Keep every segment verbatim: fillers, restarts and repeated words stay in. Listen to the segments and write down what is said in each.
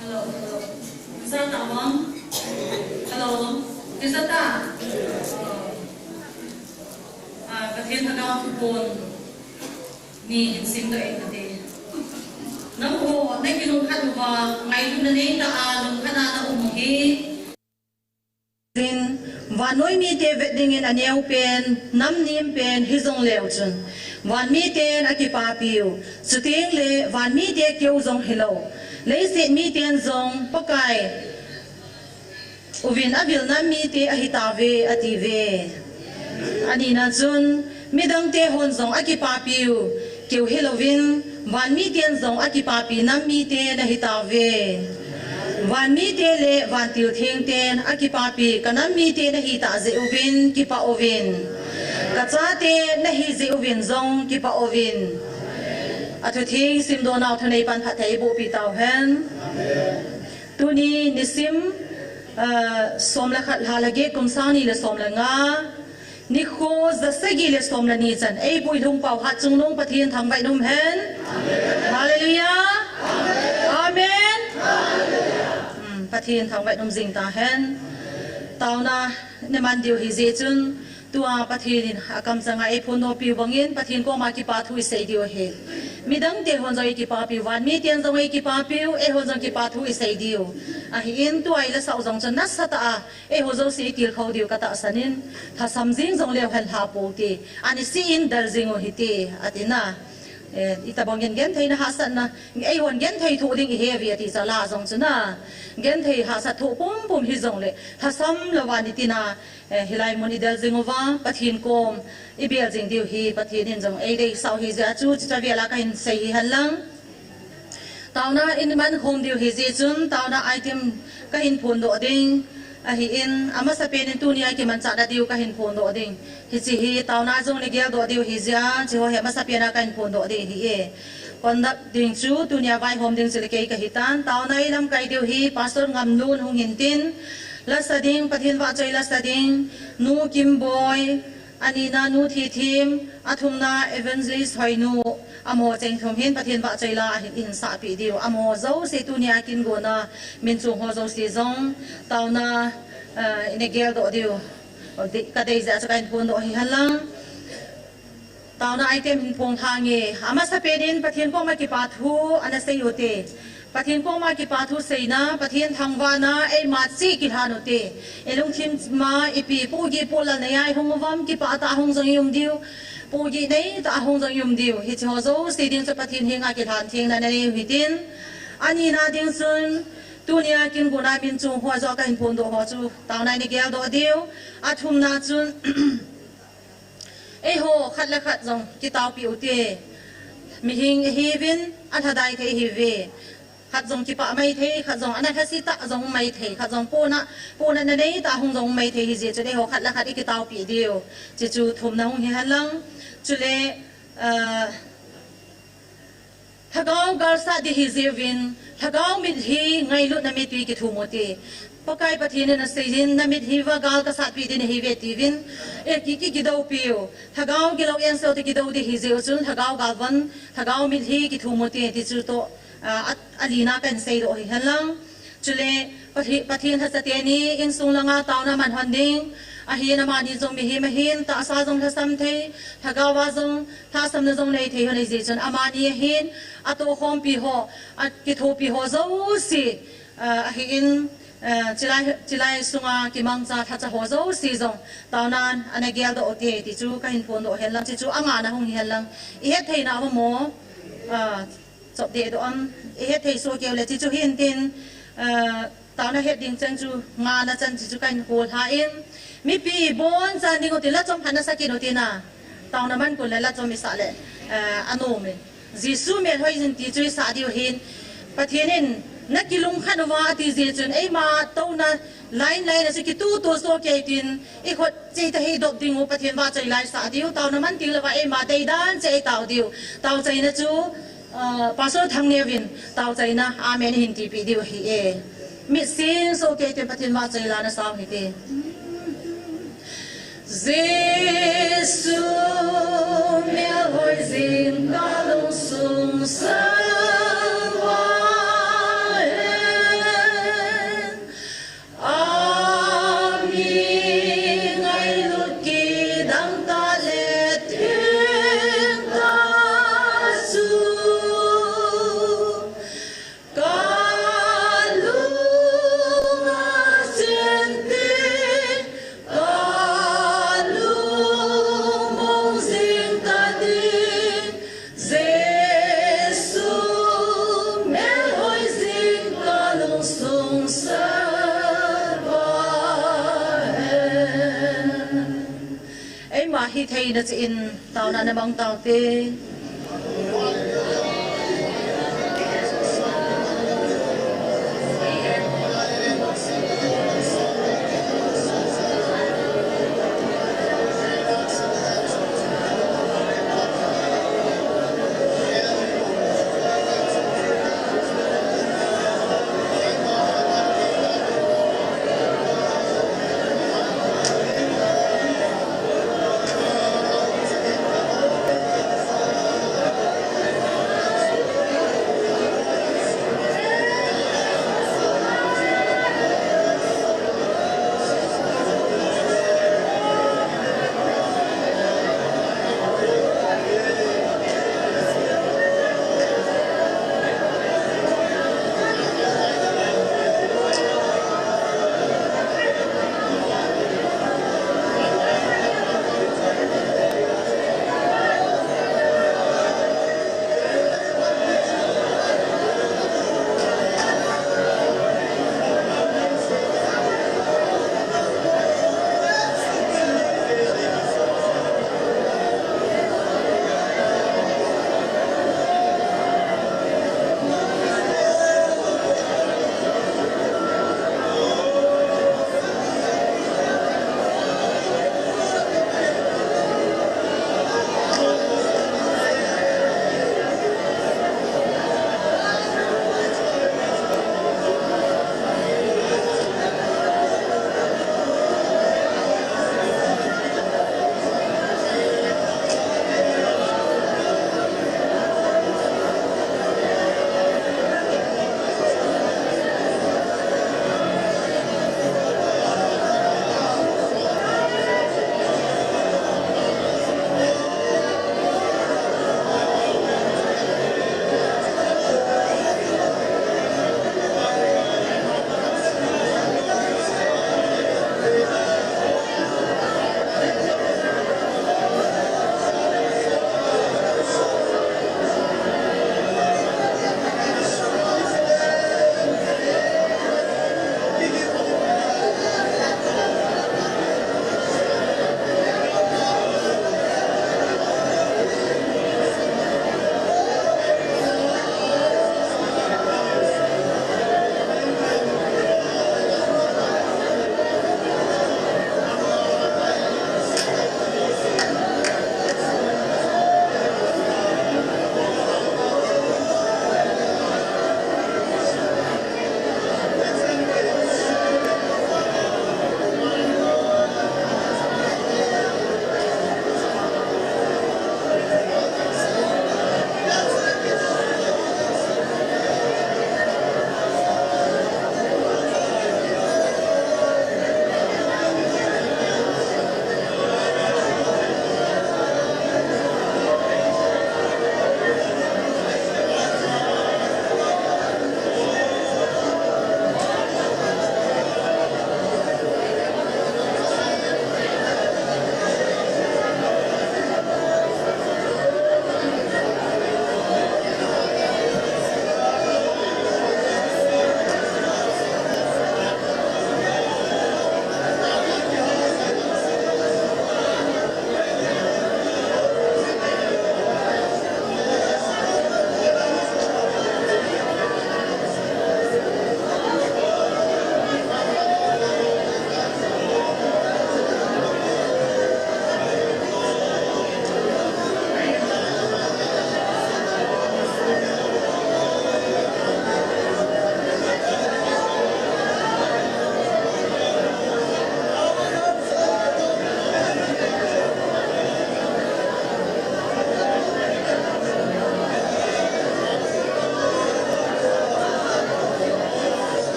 Hello, hello. Hello. Hello. Ah, Pathen thagau thu pon ni hin sim ta e kati. Nangho, nakilungkhat uva, ngailutna neitah a, lungkhat a na um u hi. Tin, vannoi mite vet dingin aneo pen, nam nem pen, hijong leu chun, van miten akipapiu, chuteng le van mite keu jong hilou, leiset miten jong Pakai uvin avil nam mite ahitauve, atiuve. Anina chun, midangte hon jong akipapiu, keu hilouvin, van miten jong akipapi nam mite nahitauve. Van mite le vantil thengten akipapi kanam mite nahitah jeh uvin, kipah uvin. Kachate nahi jeh uvin jong, kipah uvin. Athutheng simdoh nau thunei pan phatthei eiboh pi tauhen. Tuni nisim, ah, som le khat lha le get kum sang ni le som le nga. Nikho ja sagi le som le ni chan, eipui lhungpau Hatchungnung Pathen thangvah in umhen. Hallelujah. Amen. Hmm, Pathen thangvah in um jing tahen. Taona nei man diu hijeh chun, tua Pathen in akamchanga eiphondoh piu bangin, Pathen koma kipa thu isei diu ahi. Midangte hon jong eikipapiu, van miten jong eikipapiu, eihon jong kipa thu isei diu. Ahin tua ila sau jong chun nasatah a, eiho jouse itilkhou diu katahsan in, thasam jing jong leu hen lha pou te, ani si in del jing u hite, atina. Eh, itobang in genthei na hahsatna, eihon genthei thoh ding ihi uve ati chala jong chuna. Genthei hahsat thoh pumpum hijongle, thasam louva nitina, eh, hilai mun idel jing uva, Pathen kom, ibel jing diu hi, Pathen in jong eideisah u hijeh chun, chuche vela kahin sei hihen lang. Taona in mankhom diu hijeh chun, taona item kahin phondoh ding. Ahin, amasapen in tunia kimanchahna diu kahin phondoh ding. Hiche hi, taona jong nei geldoh diu hijeh a, hicheho hi amasapen a kahin phondoh ding ahi e. Conduct ding chu, tunia vaihom ding chu le kei kahitan. Taona ilamkai diu hi, Pastor Ngamlun hung hintin. Lasa ding, Pathen vahchoi lasa ding, Nu Kimboi, anina Nu Thithim, athumna Evangelist Hoinu, amaho cheng thum hin Pathen vahchoi la ahin, ihin sahpeh diu. Amaho jouse tunia kin gona, min chung ho jouse jong, taona, eh, inei geldoh diu. Di-, kadei jeh a chu kahin phondoh hihen lang. Taona item hin phong lhange. Amasapen in Pathen koma kipa thu ana sei u te. Pathen koma kipa thu seina, Pathen thangvahna, eima cheh kilhan u te. Ilungthim ma ipi, pohgih pohlal nei a ihung uvam, kipah tah a hung jong i um diu. Pohgih neitah a hung jong i um diu. Hicheho jouse ding chu Pathen henga kilhan thengna nanei u hitin. Anina ding chun, tunia kin gona min chung ho joh a kahin phondoh ho chu, taona inei geldoh diu. Athumna chun, eiho, khat le khat jong kitaopeh u te. Mihem ihiuvin, alhadai thei ihiuve. Khat jong kipah maithei, khat jong ana lhase tah jong maithei, khat jong pohna, pohna neitah hung jong maithei hijeh chun eiho khat le khat ikitaopeh diu. Hichu thumna hung hihen lang. Chule, ah, Lhagao gal sat ding hijeh uvin, lhagao mitlhi ngailutna mitlhi kithum u te. Pakai Pathen in aseiyin, na mitlhi uva gal kasatpeh ding nahiuve tiuvin, eh, ki, ki, kidoupiu. Lhagao gilou answer te kidou ding hijeh u chun, lhagao galvon, lhagao mitlhi kithum u te, ti chu toh, ah, a, alina kahin seidoh hihen lang. Chule, Pathe-, Pathen lhachate ni insung langa taona man hon ding, ahin amani jong mihem ahin, tahsa jong lhasam thei, lhagao a jong lhasamna jong nei thei hon ahijeh chun, amani ahin, atohkhompi ho, akithopi ho jouse, ah, ahin, ah, chulai, chulai sunga kimangcha lhacha ho jouse jong, taonan ana geldoh u te, ti chu kahin phondoh hen lang, hichu angana hung hihen lang, ihet theina uva mo, ah, Chop deh doh am, ihet thei soh keu le, hichu hintin, eh, taona het ding cheng chu, ngana chan hichu kahin kol lhan, mipi bonchan ding u tin, lachom khat nasa kit u tin a, taona man kon le lachom isah le, eh, anom e. Jesu melhoi jin ti chu isah diu hin, Pathen in, Nakilungkhat uva ati jeh chun eima touna line line a chu kitutu soh kei tin, ikhut chei tahei dop ding u Pathen vahchoi laisah diu, taona man teng louva eima deidan cheh eitao diu. Taochaina chu, ah, Pastor Thangneo vin taochaina amen hin tipeh diu ahi e. Mit sing soh kei tin Pathen vahchoi la nasao hite. Jesu melhoi jing kalungsung sanghen, ami ngailut kidang tah le thengtah chu kalunga chen tin, kalungmong jing tadin, Jesu melhoi jing kalungsung sanghen. Eima hitheina cheh in taona namang taute.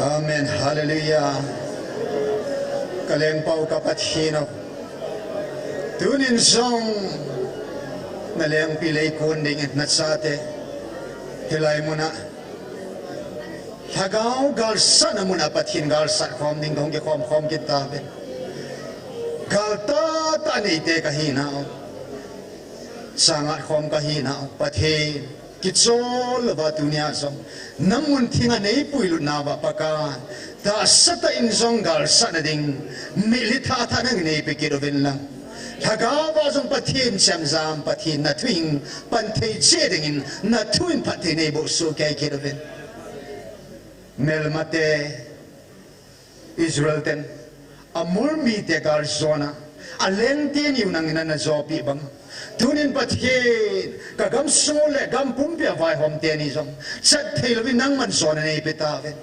Amen. Hallelujah. Ka lengpau ka Pathen o. Tunin jong na lengpi lei kon dingin na chate hilai muna Lhagao galsatna muna Pathen galsat khom ding kahung kikhom khom kit tauve. Gal tahtah neite kahinau, changat khom kahinau Pathen, kichol louva tunia jong na mun thinga neipui lut nauva Pakai, tahsa tah in jong galsatna ding mitlhi thahatah nangin neipe kit uvin lang, Lhagao va jong Pathen chemjam, Pathen na thuhing pan thei cheh dingin na thu in phatthei neiboh soh kei kit uvin. Melmate, Israel ten Amor mite gal jona, aleng teni u nangin nana jopi bang, tunin Pathen, ka gamsung u le gam pumpia vaihom teni jong chat thei louvin nangman jona neipe tauve.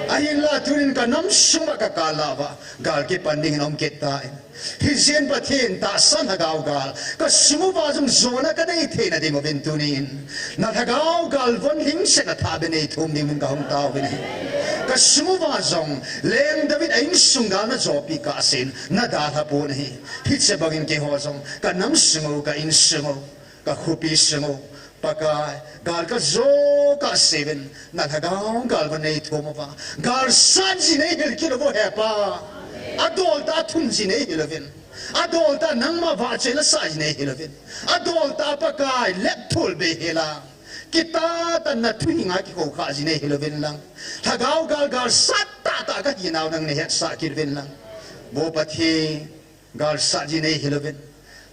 Ahinla tunin ka nam sunga ka kal uva gal kipan dingin um kit tan. Hijeh in Pathen tahsa Lhagao gal ka sung uva jong jona kanei theina ding uvin tunin na Lhagao gal von lhingsetna thah beh neithum ding uvin kahung tauvin ahi. Ka sung uva jong leng David a insung gal na jopi kahsen na dalha pon ahi. Hiche bangin keiho jong ka nam sung u, ka insung u, ka khopi sung u, Pakai, gal ka jo kahse uvin, na Lhagao gal von neithum uva, galsat ji neihil kit uvo he Pa. Adol tah thum ji neihil uvin, adol tah nangma vahchoi la sah ji neihil uvin, adol tah Pakai lepthul bei hel a, kitah tah na thuhing a kikou kha ji neihil uvin lang, Lhagao gal galsat tahtah kahinau nangin neihetsah kit uvin lang, vo Pathen, galsat ji neihil uvin,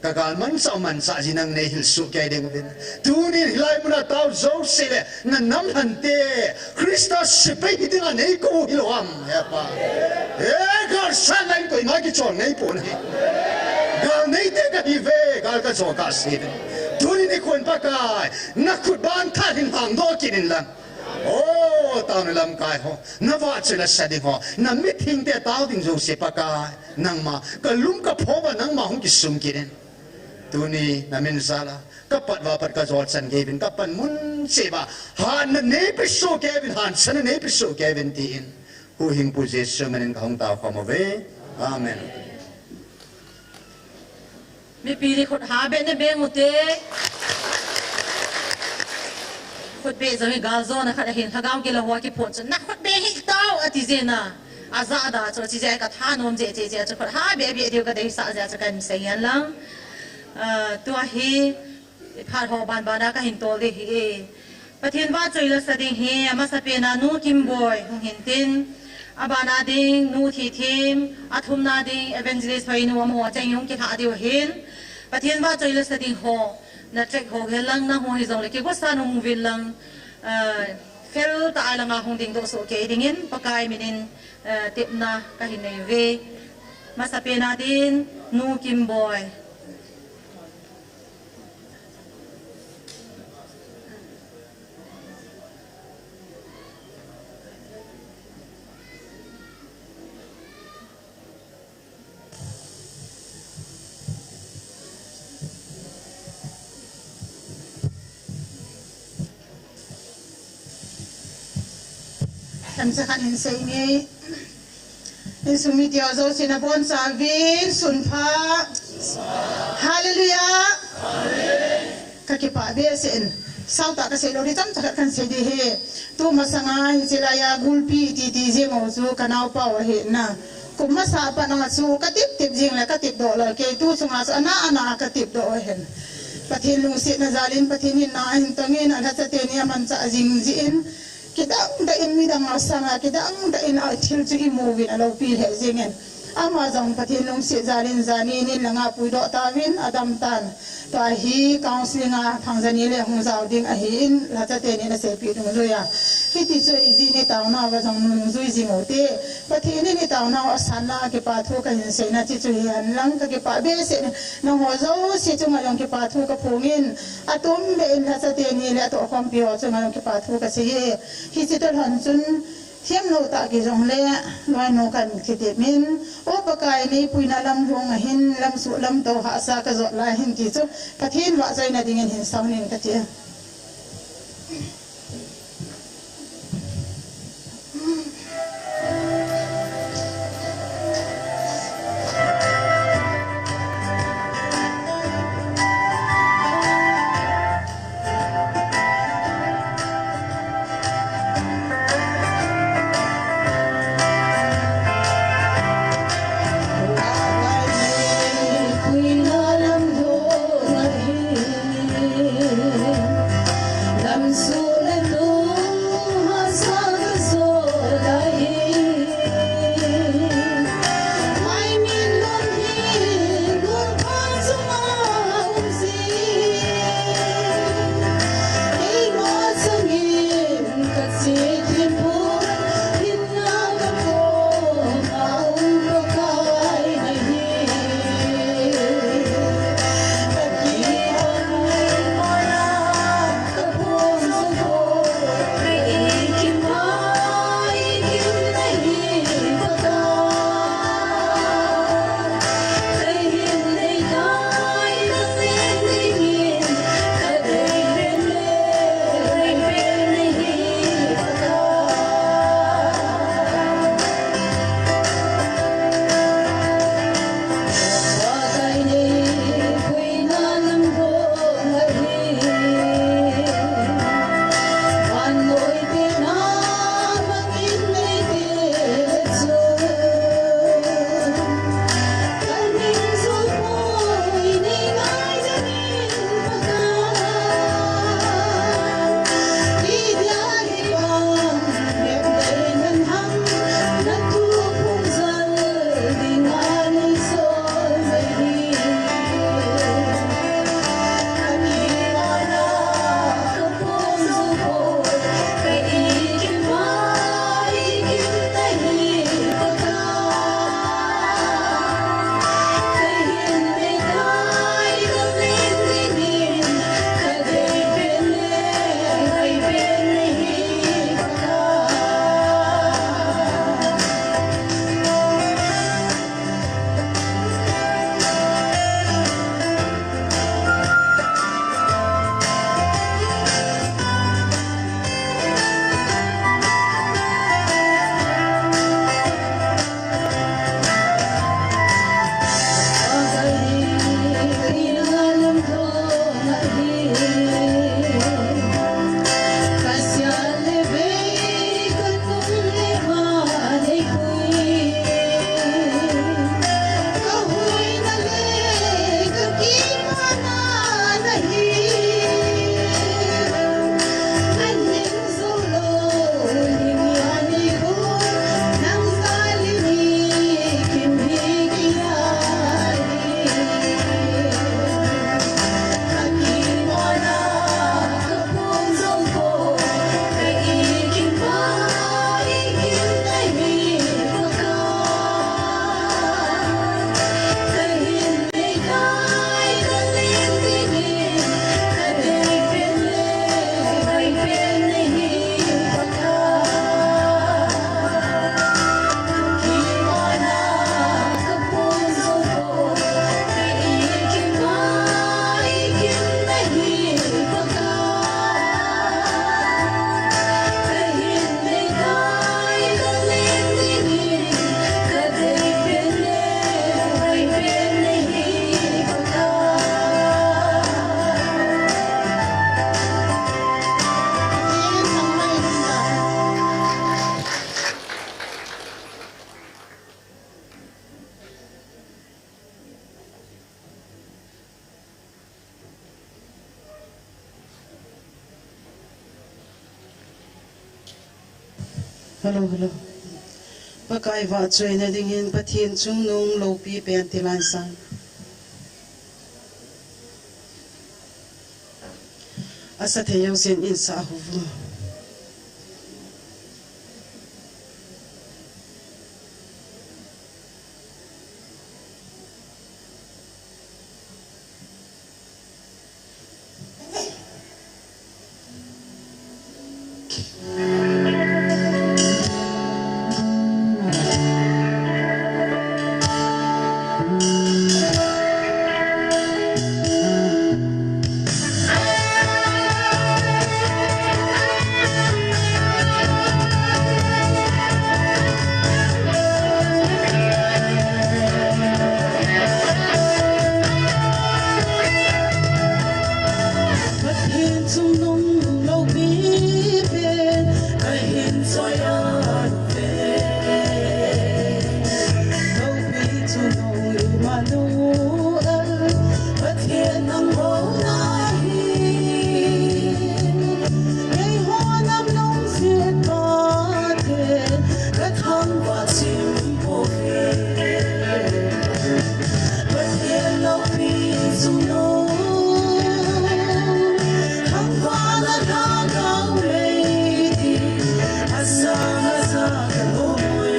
ka gal manchah u manchah ji nangin neihil soh kei ding uvin. Tunin hilai muna tao jouse le na nam lhante, Christa sepai hi dinga neikou hilou ham he Pa. E, galsatna in koima kichol neipoh ahi. Gal neite kahiuve, gal ka jo kahse uvin. Tunin i khun Pakai, na khut bang tah hin hangdoh kit in lang. O, taona lamkai ho, na vahchoi la sa ding ho, na mithengte tao ding jouse Pakai, nangma ka lum ka pho uva nangma hung kisung kit in. Tuni na min jal a ka pat uva pat ka jol chan kei uvin, ka panmun cheh uva hatna neipe soh kei uvin, hanchanna neipe soh kei uvin tin, Huhhingpu Jesu min in kahung tao khom uve. Amen. Mipi li khut ha beh nabeng ute. Khut beh jong hi gal jona khat ahin, Lhagao gil a ho akiphon chun, na khut beh hih tao ati jeh in, ajah da chu, chujeh a ka thanom jeh, chujeh a chu khut ha beh beh diu ka deisah jeh a chu kahin sei hen lang. Ah, tua hi, phat ho ban ban a kahin tol ding ahi e. Pathen vahchoi la sa ding hi, amasapen a Nu Kimboi hung hin tin, aban a ding Nu Thithem, athumna ding Evangelist Hoinu, amaho cheng hung kilhah diu ahin. Pathen vahchoi la sa ding ho, na track ho hi lang, nangho hijongle kigosa nom uvin lang, ah, fel tah a lang a hung dingdoh soh kei dingin Pakai min in, ah, tepna kahin nei uve. Amasapen a ding Nu Kimboi. Kan sa kan in sa inge. Insung mite ho jouse nabonchauvin sun pha. Hallelujah. Kakipah behseh in. Sautah kasei lou ding, chomcha khat kahin sei ding ahi. Tu masanga hiche laiya gulpi titi jeng u chu kanaopa u ahin. Kum masa a pat a chu katep tep jeng le katep doh lou, kei tu chunga chu ana ana katep doh u ahin. Pathen lungsetna jal in, Pathen hinna ahin tong in, alhacha teni amanchah jing jeh in, kidang tah in midang asanga, kidang tah in athil chu imu uvin aloupi lheh jeng in. Ama jong Pathen lungset jal in jani nin langa puidoh tauvin adam tan. Tua hi counselling a thangja ni le hung jao ding ahin, lhacha teni in aseipeh dungjuiya. Hiti chu ijeh in taona uva jong nungjui jing ute. Pathen in itaona u asanna a kipa thu kahin seina chu chu hihen lang, kakipah behseh in. Nangho jouse chunga jong kipa thu kaphongin, atom beh in lhacha teni le atohkhompi ho chunga jong kipa thu kasei e. Hiche toh lhon chun, themlou tah kijongle, loinu kan kitep in, O Pakai, neipuina lam lhung ahin, lamsuh lamtou hahsa kajot lai ahin ti chu, Pathen vahchoina dingin hin sauvin kati e. Hello, hello. Pakai vahchoina dingin Pathen chungnung loupi pen ti lai sang. Asa thei jousen in sa uvo. Pathen chungnung loupi pen kahin choi a ve. Loupi chungnung Immanuel, Pathen nang bou nahi. Keiho nam lungset Pathen, kathangvah chim pouve. Pathen loupi chungnung, thangvahna lhagao lei ding, asang aja kalom uve.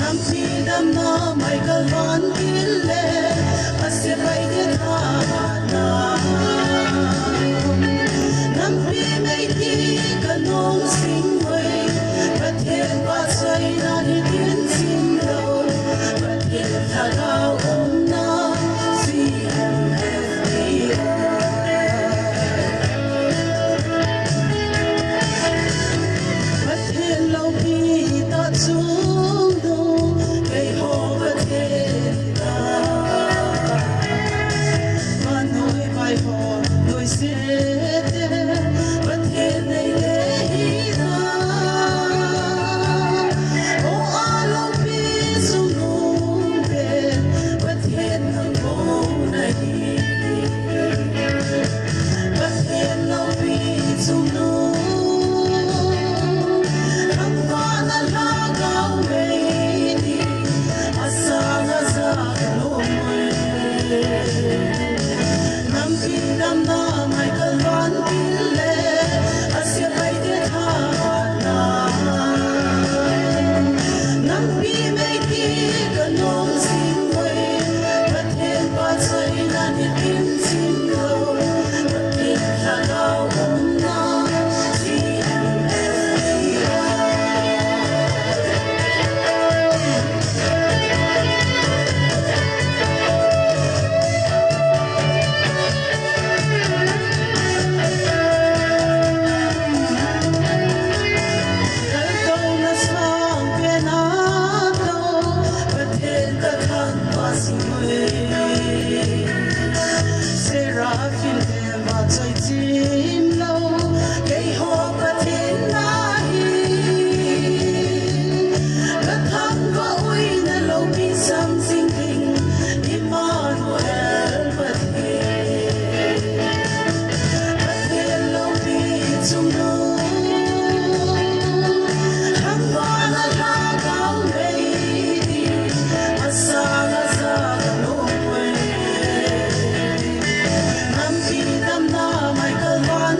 Nampi damna Michael vantil le, asepaite thahatna. Nampi meitei kanung sing uve, Pathen vahchoina hi tin chim lou, Pathen lhagao umna, C M F T I. Pathen loupi tah chungnung, keiho Pathen tah. Vanoi vaiho nuisat te, Pathen neite hina. O a loupi chungnung pen, Pathen nang bou nahi. Pathen loupi chungnung, thangvahna lhagao lei ding, asang aja kalom uve. Nampi damna Michael vantil le, asepaite thahatna. Nampi meitei kanung sing uve, Pathen vahchoina hi tin chim lou, Pathen lhagao umna, C M F T I. Kaltouna sangpen a tou, Pathen kathangvah sing uve. Seraphim te vahchoi chim lou, keiho Pathen nahi. Kathangvah uve na loupi samsing ding, Immanuel Pathen. Pathen loupi chungnung, thangvahna lhagao lei ding, asang aja kalom uve. Nampi damna Michael van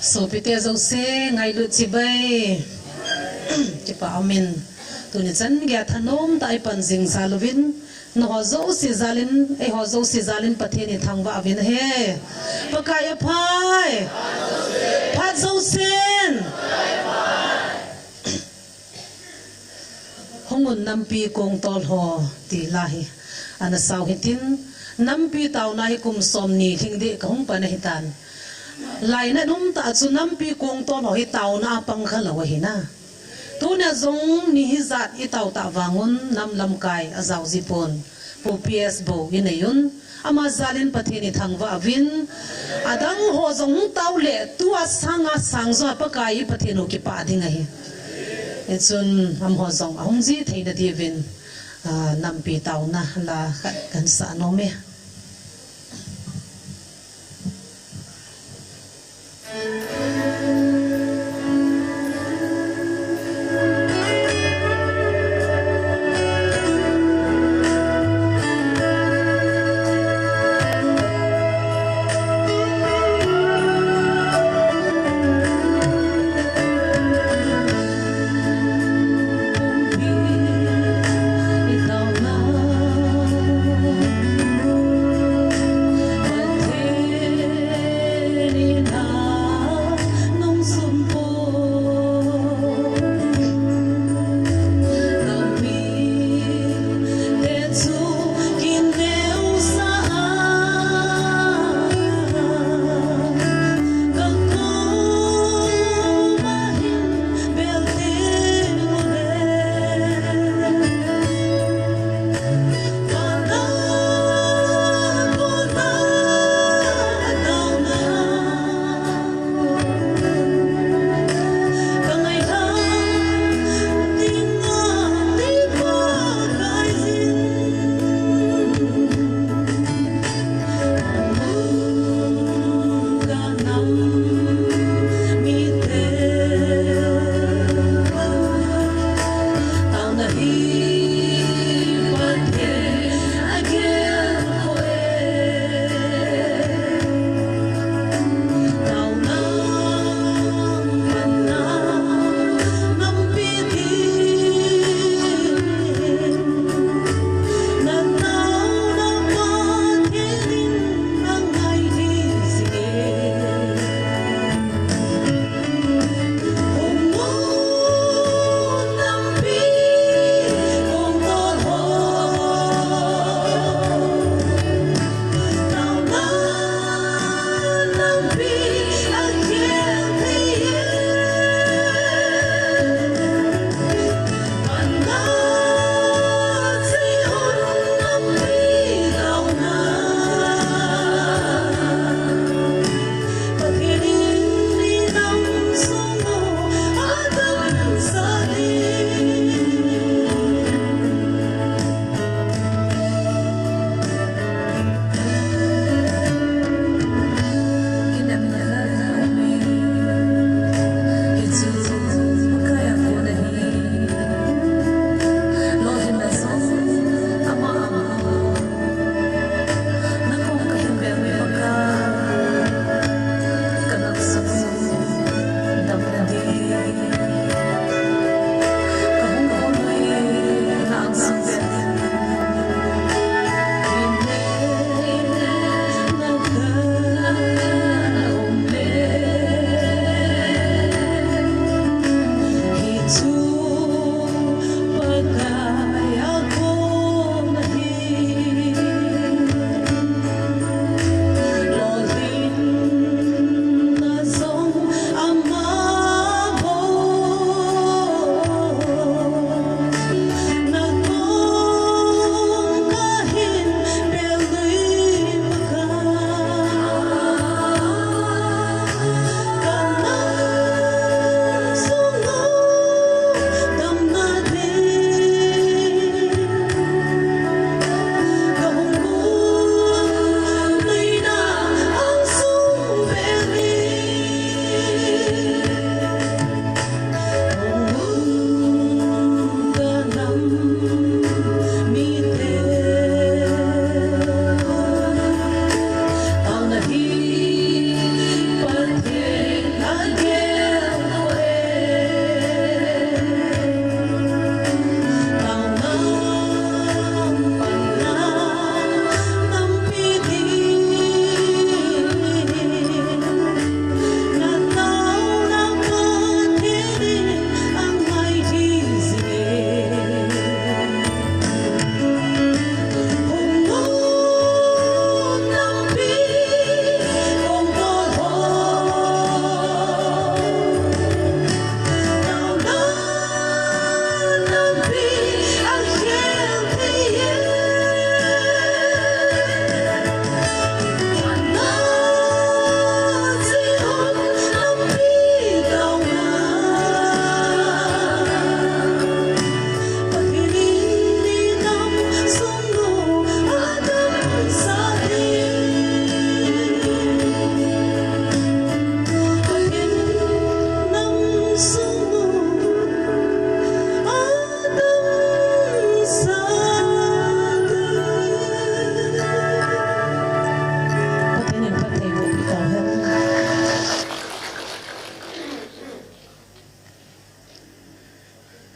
Sopite jouse, ngailut chibai. Kipa umin. Tuni chan geiya thanom tah a ipan jing jal uvin, nangho jouse jalin, eiho jouse jalin Pathen ithangvah uvin ahi. Pakai aphai. Phat jousen. Hung un nampi kongtol ho, ti la hi ana sao hitin, nampi taona hi kum somni lhing ding kahung pan ahitan. Lainat um tah chu nampi kongtol ho hi taona a pang kha lou ahi na. Tunia jong ni hijat itao tah vang un nam lamkai ajao ji pon. Pu P S bou inei un. Ama jalin Pathen ithangvah uvin. Adang ho jong hung tao le tua sanga sang jo a Pakai Pathen u kipah ding ahi. Hichun amaho jong ahung ji theina diuvin, ah, nampi taona la khat kahin sa nom e.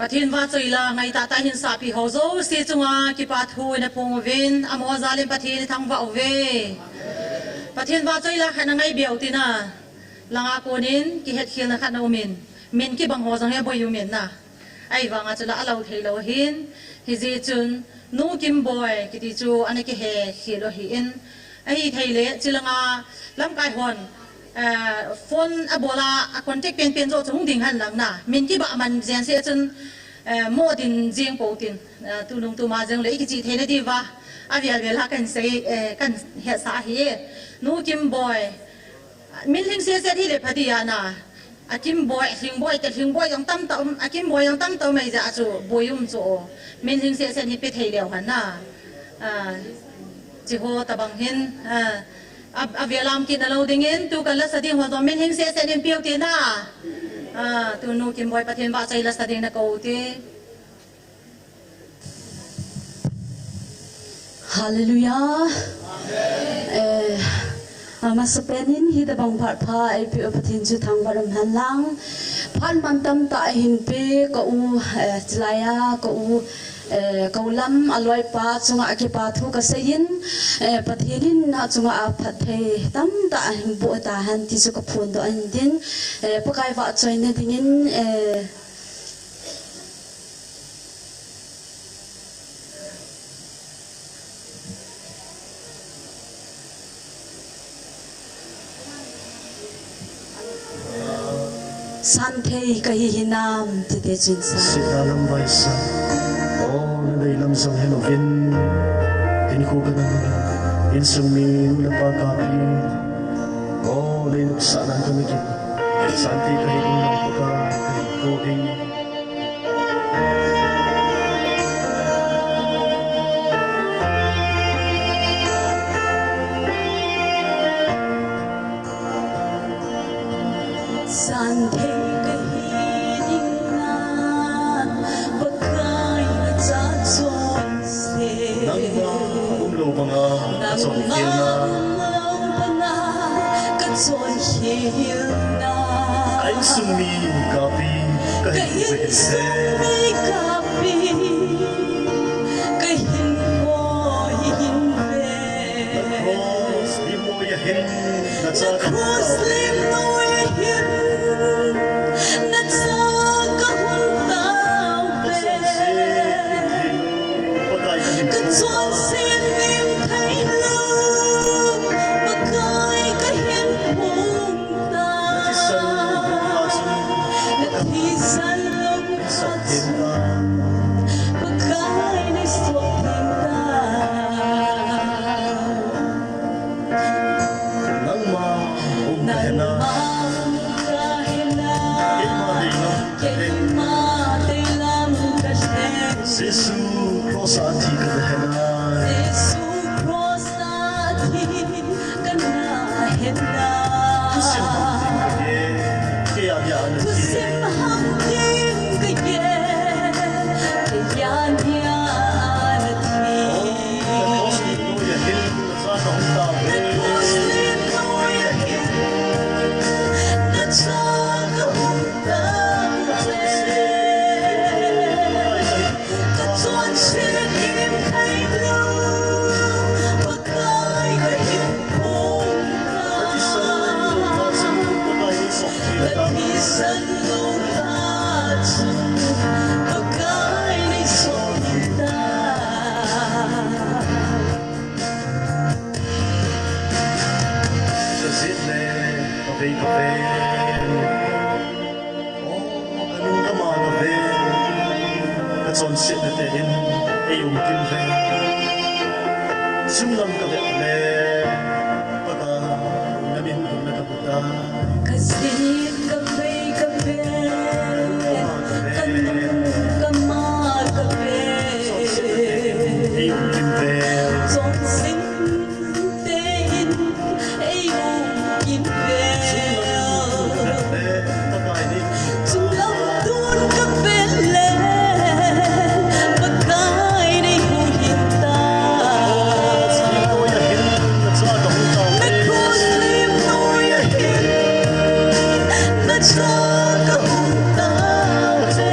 Pathen vahchoila ngai tahtah hin sahpi ho jouse chunga kipa thu ina phong uvin, amaho jal in Pathen ithangvah uve. Pathen vahchoila khat na ngai beu tina, langa konin kihetkhelna khat na umin, min kibang ho jong hi aboi umin na. Ahivanga chula alou theilou ahin, hijeh chun Nu Kimboi kiti chu ana kihekhel u ahin, ahithei le chilanga lamkai hon, eh, phone abol a, a contact penpen joh chu hung ding hen lang na. Min kibah man jeng seh chun, eh, mo din jeng pou tin, eh, tunung tuma jeng le ikichih theina diuva, avel vel a kan sei, eh, kan hetsah ahi. Nu Kimboi, min lhing sese hile pha dia na. A Kimboi, a Lhingboi, te Lhingboi jong tamtah um, a Kimboi jong tamtah um ahijeh a chu boi um chu o. Min lhing sese hi pe thei leu hen na. Ah, chiho tabang hin, ah, a, avel a um kit nalou dingin, tu kan lasa ding ho jong min lhing sese in peh u tina. Ah, tu Nu Kimboi Pathen vahchoi lasa ding nakou te. Hallelujah. Eh, amasapen in hitabang phat pha eipeh u Pathen chu thangvah um hen lang. Phat mantam tah ahin pe ka u, eh, chulai a ka u, eh, ka u Lam aloipa chunga kipa thu kasei in, eh, Pathen in achunga aphatthei tamtah ahin boh tahen ti chu kaphondoh ahin tin, eh, Pakai vahchoina dingin, eh, Santhei kahi hinam, tite chun sa. Sitna lam vaisa. O, nadei lam jong helouvin. Hinkho kanam. Insung mi nu le pa kapi. O, neinuhsah nan kana gin. Santhei kahi hinam, Pakai kahin kou ding. Santhei kahi ding na, Pakai nachate chonse. Nangma umlou banga kachonkhel na. Nangma umlou banga kachonkhel na. Ka insung mi kapi, ka insung mi kapi, kahinkho hi hin ve. Na cross lim noi ahin, na cha ka cross lim noi ahin, na cha kahung tao ve. Kachonset lim thei lou, Pakai kahin phong ta. Na thisan lou phat chun, Pakai nei sot theng ta. Nangma um kahen a. Nangma um kahen a. Keima deilam kahen. Keima deilam kahen. Jesu cross a thi kahen a. Jesu cross a thi kana hen a. Thusim ham tin kage, kei a dia ana thi. Thusim ham tin kage, kei a dia ana thi. Oh, na cross lim noi ahin, na cha kahung tao ve. Na cross lim noi ahin, na cha kahung tao ve. Kachonset lim thei lou, Pakai kahin phong ta. Ka thisan lou phat chun, Pakai nei sot theng ta. Ka jit le ka vei ka ven. O, ka nung ka ma ka ven. Ka chonsetna te in ei um kim ve. Sung lam ka vet le, Pakai, na min hon na ka mu ta. Ka jit ka vei ka ven. Ka nung ka ma ka ven. Chonsetna te in ei um kim ve. Chonset te in ei um kim ve. Chunglam tun ka vet le, Pakai nei huhhing ta. Na cross lim noi ahin, na cha kahung tao ve.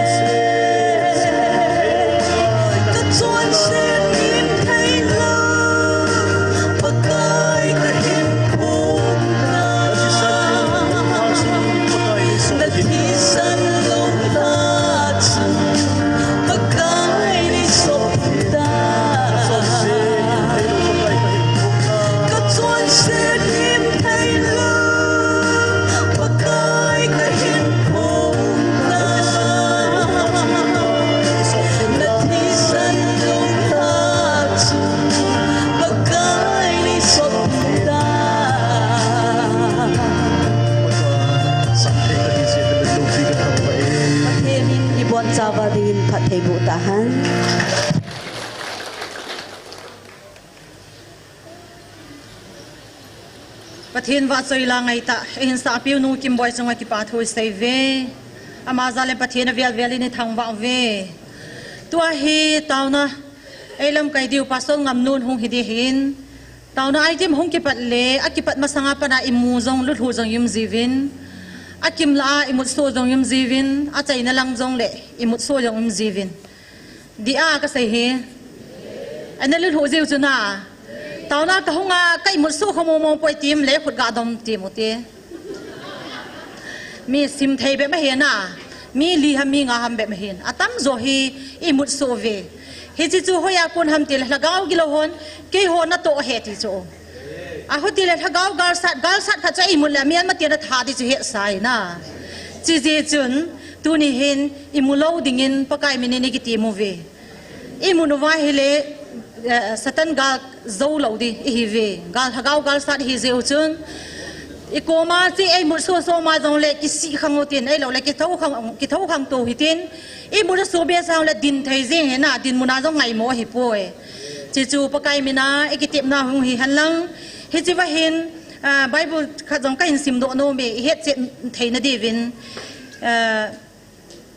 Pathen vahchoi la ngaitah, eihin sahpiu nu Kimboi chunga kipa thu isei uve. Ama jal in Pathen avel vel in ithangvah uve. Tua hi taona, ei lamkai diu Pastor Ngamnun hung hi ding ahin. Taona item hung kipat le, akipat masanga pat a imu jong, lulhu jong i um jiuvin. Akim lah a imutsuh jong i um jiuvin, achaina lang jong le imutsuh jong i um jiuvin. Dih a kasei hi. Ana lulhu jiu chu na. Taona kahung a ka imutsuh kha mong mong poi ti um le khut ga dom ti mu ti. Mi sim thei bep ahi na. Mi li ham mi nga ham bep ahin. Atamjo hi imutsuh uve. Hiche chu hoiya kon ham ti le lhagao gilou hon, keiho natoh ahi ti chu. Ahuti le lhagao galsat, galsat khat chu imut le mian mati na tha ti chu hetsah ahi na. Chujeh chun, tuni hin imu lou dingin Pakai min in ikiti mu uve. Imu uva ahile, eh, Satan gal jou lou ding ihi uve. Gal lhagao galsat ihi jeh u chun. Ikoma chu imutsuh suh ma jong le kisih khang u tin, ahilou le kithou khang, kithou khang tou hitin. Imut suh be sang le din thei jeng ahi na, dinmun a jong ngaimo ahi poi. Chuche chu Pakai min a ikitepna hung hi hen lang. Hiche va hin, ah, Bible khat jong kahin simdoh nom e, ihet chet theina diuvin. Ah,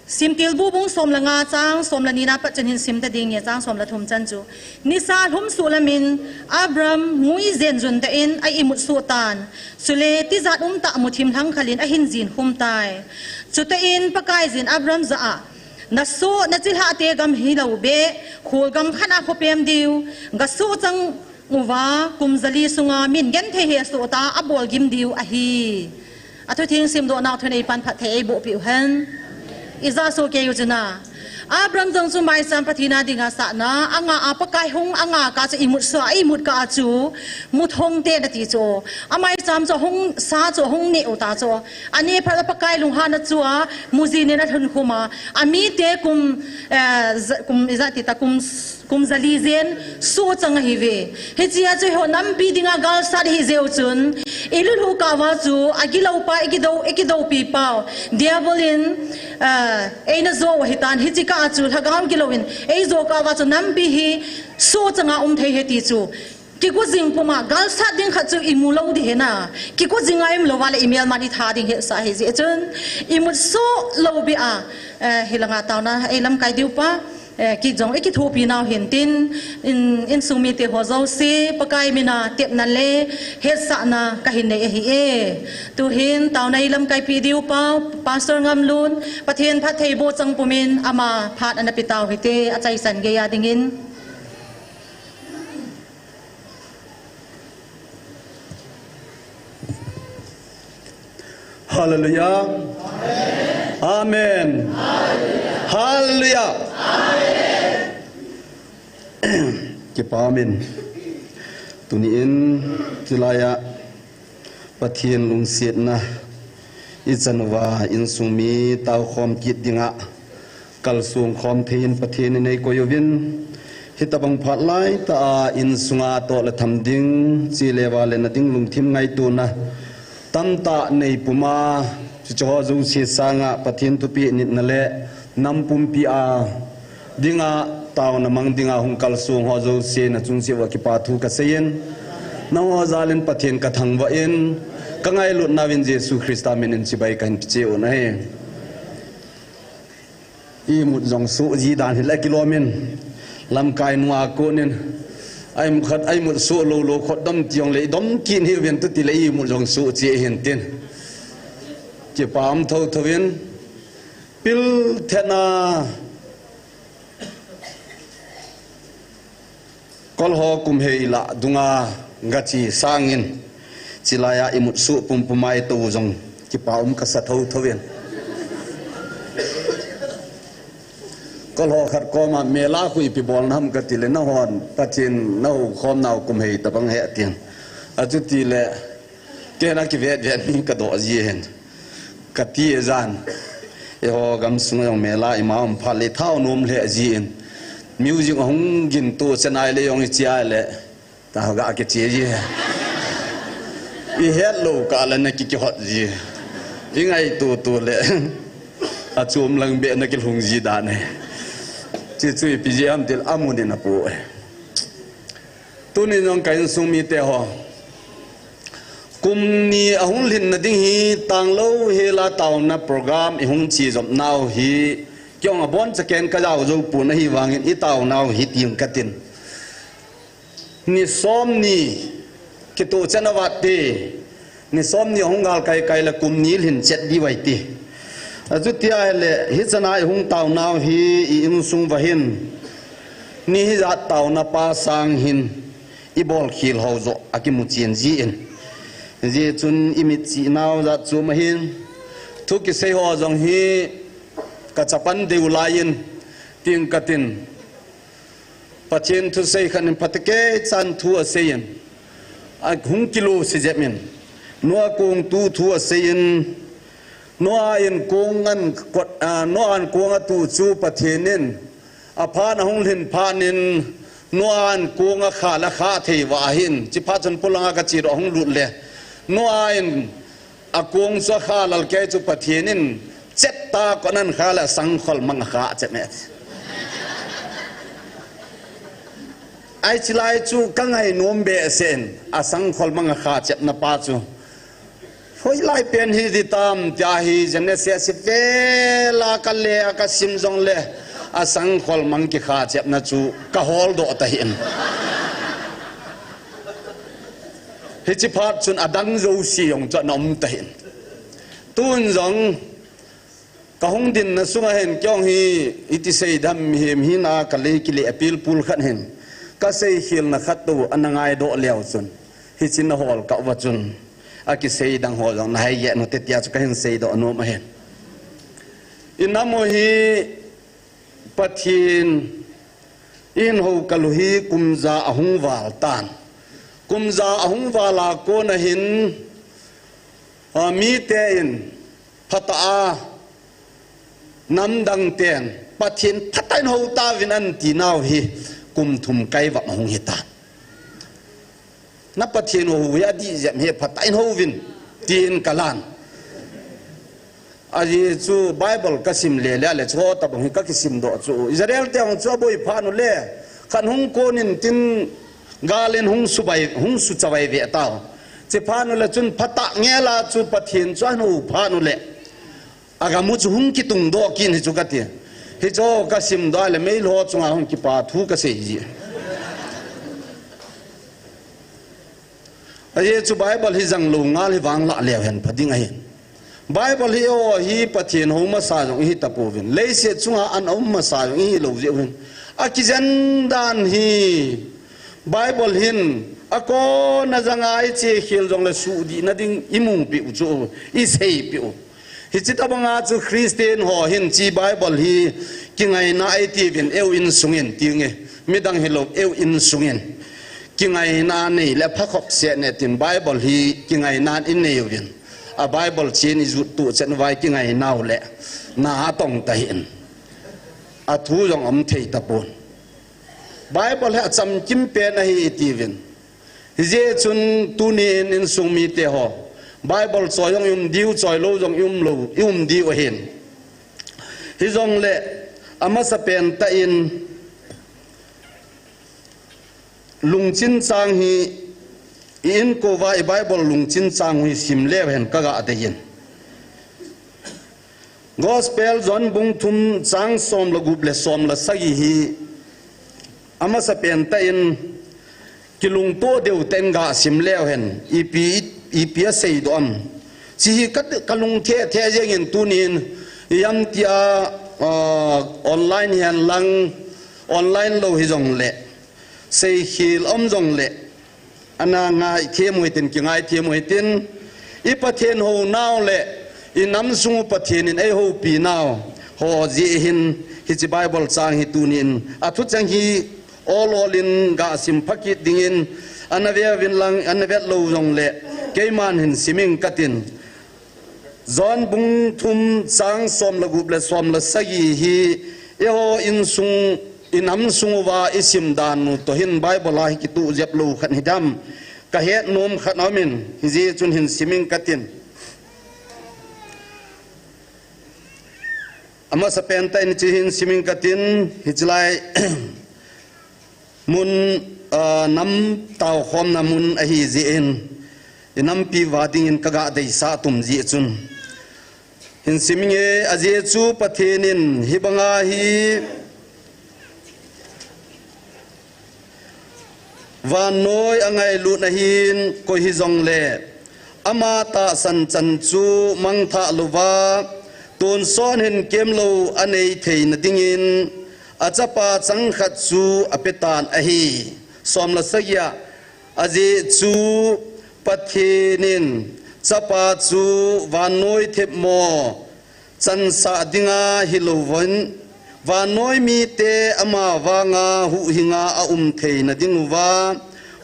Simtilbu bung som le nga chang som le ni na pat chun hin sim ta ding e, chang som le thum chan chu. Nisa lhum suh lam in Abram ngui jen jun tah in a imutsuh tan. Chule tijat um tah muthim lhangkhal in ahin jin khum tai. Chutah in Pakaiyin Abram jah a, "Na soh, na chilhah te gam hilou beh, khol gam khat a khopi um diu, ga soh chang uva, kum jali sunga min genthei hesoh tah a abol gim diu ahi." Athutheng simdoh nau thu in eipan phatthei eiboh peh u hen. Ijat soh kei u chu na. Abram jong chu maicham Pathen a dinga sahna, anga a Pakai hung, anga kah chu imutsuh, imut kah chu muthong te na ti chu. Amaicham chu hung sa chu hung neh u ta chu. Aneh phat a Pakai lunghanna chu a, mujin in alhun khum a. Amite kum, eh, ja-, kum ijat ti ta kum Kum jali jen soh chang ahi uve. Hichea chu eiho nampi dinga galsat ahi jeh u chun, ilulhu kah uva chu, agilou pa, ikidou, ikidoupi pau. Diabol in, ah, eina jou u ahi tan, hiche kah a chu lhagao gilou in, eijo kah uva chu nampi hi soh chang a um thei ahi ti chu. Kigo jing pum a, galsat ding khat chu imu lou ding ahi na. Kigo jing a imu lou uva le imelma itha ding hetsah ahi jeh chun, imutsuh lou beh a, eh, hilanga taona, ei lamkai diu pa, Eh, kei jong ikithopi nau hin tin, in, insung mite ho jouse, Pakai min a tepna le hetsahna kahin nei ahi e. Tuhin, taona ilamkaipi diu pa, Pastor Ngamlun, Pathen phattheiboh chang pumin, ama phat ana pe tau hite, achaisan geiya dingin. Hallelujah. Amen. Hallelujah. Kipa umin. Tuni in, chulaiya Pathen lungsetna ichan uva insung mi taokhom kit dinga kalsong khom thei in Pathen in eikoi uvin, hitabang phat laitah a insunga toh le tham ding, chule vale na ding lungthim ngaitona tamtah nei puma, chuche ho jouse sanga Pathen thupeh nitna le nam pumpi a dinga taona mang dinga hung kalsong ho jouse nachung cheh uva kipa thu kasei in, nangho jal in Pathen kathangvah in, kangailutna uvin Jesu Christa min in chibai kahin pe cheh u ahi. Imut jong suh ji dan hile kilom in, lamkai nunga kon in, aimut khat, aimut suh lou lou khut dom ti jong le, idom kit hih uvin tuti le imut jong suh cheh hin tin. Kipa um thotho in, pil thetna. Kol ho kum hei lah dunga gache sangin, chulaiya imut suh pumpum a itou jong kipa um kasa thotho in. Kol ho khat koma mela khu ipi bolna ham kati le, nahon Pathen nahou khom nau kum hei tabang ahi atin. Achuti le, kei na kivet vet mi kadoh ji hin. Kati e jan. Eiho gamsung jong mela ima um phat le thao nom lheh ji in. Music ahung gin to chenai le jong iche a le. Taga kiche ji. Ihet lou kah le na ki kihot ji. Ingaito to le. Achom lang beh na kilhung ji dan e. Chuche chu ipi jeh ham tile amun in apo e. Tuni jong ka insung mite ho. Kum ni ahung lhin nading hi tanglou hela taona program ihung chi jop nau hi, kei jong abon chaken kajao jou pon ahivangin itaonau hi ting katin. Ni som ni kitoh chet na vat te. Ni som ni ahung gal kai kai le kum ni lhin chet di vai te. Achuti ahile, hichana ihung taonau hi i insung vahin. Ni hijat taona pa sang hin ibol khel ho jo akimu chen jin. Hijeh chun imit chi nau jat chu ma hin. Thu kisei ho jong hi kachapan deu laiyin ting katin. Pathen thusei khat in phatecha thu aseiyin, ahung kilusi jep in, Noah kong tu thu aseiyin, Noah in kong akot, ah, Noah in kong atu chu Pathen in aphan ahung lhin phat in, Noah in kong akhal akhah thei va ahin, chiphat chun polanga kachi doh ahung lut le, Noah in akong chu akhah lal kei chu Pathen in chet ta kon an khah le asangkhol mang akhah chep me. Ai chilai chu kangai nom behseh in asangkhol mang akhah chep na pa chu. Hoilai pen hi di tam tia hi Genesis vela kale kasim jong le asangkhol mang kikhah chep na chu kahol doh ta hin. Hichi phat chun adang jouse jong chu ana um ta hin. Tun jong kahung dinna sunga hin kei jong hi iti sei dam him hina kalei kile apil pul khat hin. Kasei khel na khat tu ana ngai doh leu chun. Hichi na hol kah uva chun. Akisei dang ho jong na hai ye no te tia chu kahin sei doh nom ahin. Inam u hi Pathen in ho kalu hi kumja ahung val tan. Kumja ahung val a kona hin, a, mite in phatah a namdang ten Pathen phatah in ho tauvin an ti nau hi kum thum kai vang ahung hi tan. Na Pathen ho hi adih jep hi phatah in houvin, tin kalan. Ajeh chu Bible kasim le le le chu tabang hi kakisim doh chu. Israel te hung chu aboi phat u le, khat hung konin tin galin hung subai, hung suchavai ve tau. Chi phat u le chun phatah ngela chu Pathen chu ahin ho phat u le. Agam u chu hung kitung doh kin hi chu kati. Hichu kasim doh le meilhou chunga hung kipa thu kasei ji. Ajeh chu Bible hi jang lou ngal hi vang lah leu hen pha ding ahi. Bible hi o hi Pathen ho masa jong ihi tapouvin. Leiset chunga an um masa jong ihi lou jeh uvin. Akijen dan hi Bible hin akona janga iche khel jong le suhdih na ding imu pi u chu isei pi u. Hichi tabanga chu Christian ho hin chi Bible hi kingaina ahi tiuvin eu insungin tinge. Midang hilou eu insungin. Kingaina nei le phakhop se ne tin Bible hi kingaina in nei uvin. A Bible chin ijut tu chen vai kingaina u le. Na atong ta hin. Athu jong um thei tapon. Bible hi achamkim pen ahi itiuvin. Hijeh chun tuni in insung mite ho. Bible choi jong i um diu, choi lou jong i um lou, i um diu ahin. Hijongle, amasa pen tah in lungchin chang hi i inko uva i Bible lungchin chang hi sim leu hen kaga deiyin. Gospel John bung thum chang som le gup le som le sagi hi amasa pen tah in kilungto deu tah in ga sim leu hen ipi, ipi asei doh am. Chi hi ka, kalung the the jeng in tunin ijam tia, ah, online hihen lang online lou hijongle seikhel um jongle. Ana ngaithem u hitin, kingaithem u hitin, i Pathen hounau le i namsung u Pathen in eihoupi nau ho jeh hin hichi Bible chang hi tunin athu cheng hi ol ol in ga sim pha kit dingin ana ve uvin lang, ana vet lou jongle keiman hin sim ing katin. John bung thum chang som le gup le som le sagi hi eiho insung, i namsung uva i sim dan u toh hin Bible a hi kituh jep lou khat hidam. Ka het nom khat aum in, hijeh chun hin sim ing katin. Amasa pen tah in chi hin sim ing katin, hichi lai mun, ah, nam tao khomna mun ahi jeh in. inampi uva dingin kaga deisah tum jeh chun. Hin sim inge, ajeh chu Pathen in hibanga hi vannoi angailut ahin, koi hijongle ama tahsan chan chu mangthah louva, tonsot hinkemlou anei theina dingin achapa changkhat chu apetan ahi. Som le sagi a, ajeh chu Pathen in chapa chu vannoi themmo chansah dinga hilouvin, vannoi mite ama vanga huhhinga aum theina dinguva,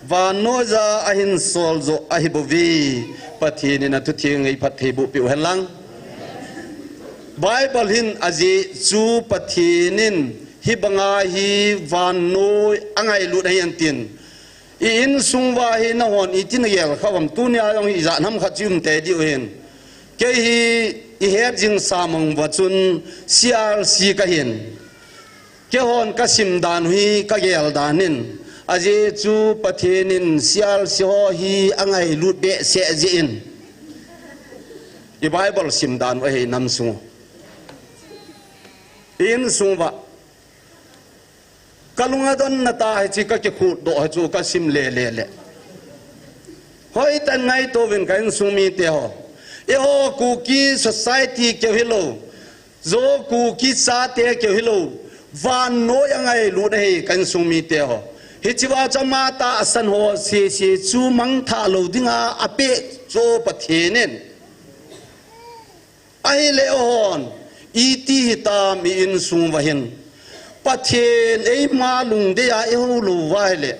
vannoija ahinsol joh ahibouve. Pathen in athutheng eiphatthei boh peh uhen lang. Bible hin ajeh chu Pathen in hibanga hi vannoi angailut ahi atin. I insung uva hi nahon iti nagel kha uvam, tunia jong hi ijat ham khat chu um tei diu hin. Kei hi ihet jing samang uva chun C R C kahin. Keihon kasim dan u hi kagel dan in, ajeh chu Pathen in C R C ho hi angailut behseh jeh in, i Bible sim dan u ahi nam sung u. I insung uva kalung adon na ta hiche kakikhut doh hichu kasim le le le. Hoitah in ngaito uvin ka insung mite ho. Eiho Kuki society keu hilou, Zo Kuki chate keu hilou, vannoi angailut ahi ka insung mite ho. Hichea chu ama tahsan ho sese chu mangthah lou dinga apeh chu Pathen in. Ahile eiho, iti hitam i insung uva hin. Pathen eima lungdei a ihou lou uva ahile,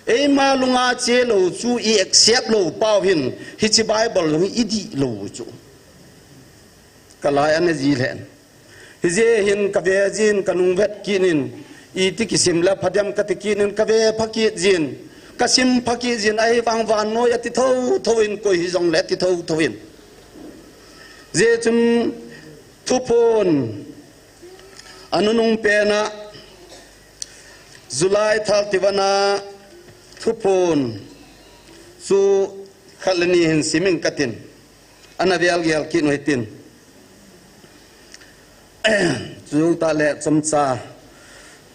eima lunga che lou chu i accept lou pau hin, hiche Bible jong hi idih lou chu. Kalai ana ji lheh in. Hijeh hin kave jin kanung vet kit in, iti kisim le phadem kati kit in kave pha kit jin. Kasim pha kit jin, ahivang vannoi ati thotho in, koi hijongle ati thotho in. Jeh chun Thuphon anunung pen a, July thirty-one a Thuphon chu khat le ni hin sim inge katin. Ana vel gel kit u hitin. Chutah le chomcha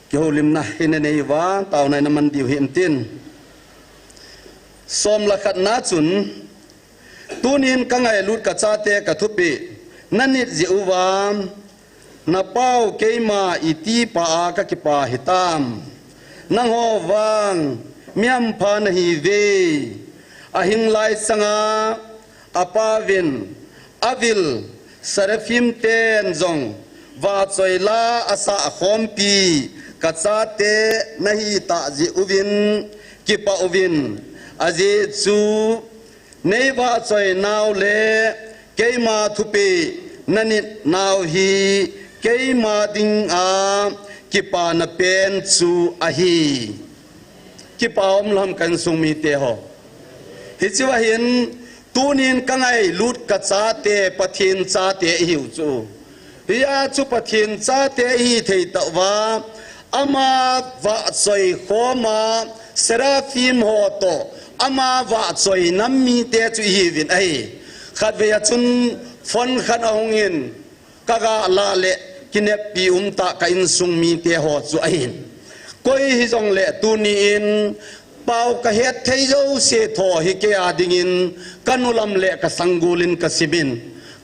kihoulimna hin anei uva, taona in aman diu hitin. Som le khat na chun, tunin ka ngailut ka chate ka thupeh, na nit jeh uva, na pau keima iti pa a ka kipa hitam. Nangho vang, mi hampha nahiuve. Ahing lai changa, apauvin, avil, Seraphim ten jong, vahchoi la asah khompi, ka chate nahi tah jeh uvin, kipah uvin, ajeh chu, nei vahchoi nau le keima thupeh na nit nau hi keima dinga kipana pen chu ahi. Kipa um lou ham ka insung mite ho. Hichea hin tunin ka ngailut ka chate, Pathen chate ihiu chu. Hia chu Pathen chate ihi thei tauva, ama vahchoi khoma, Seraphim ho toh, ama vahchoi nam mite chu ihiuvin ahi. Khatvei a chun phone khat ahung in, kaga lah le kineppi umtah ka insung mite ho chu ahin. Koi hijongle tuni in, pau ka het thei jouse tho hi kei a dingin, ka nu lam le ka sanggol in ka simin,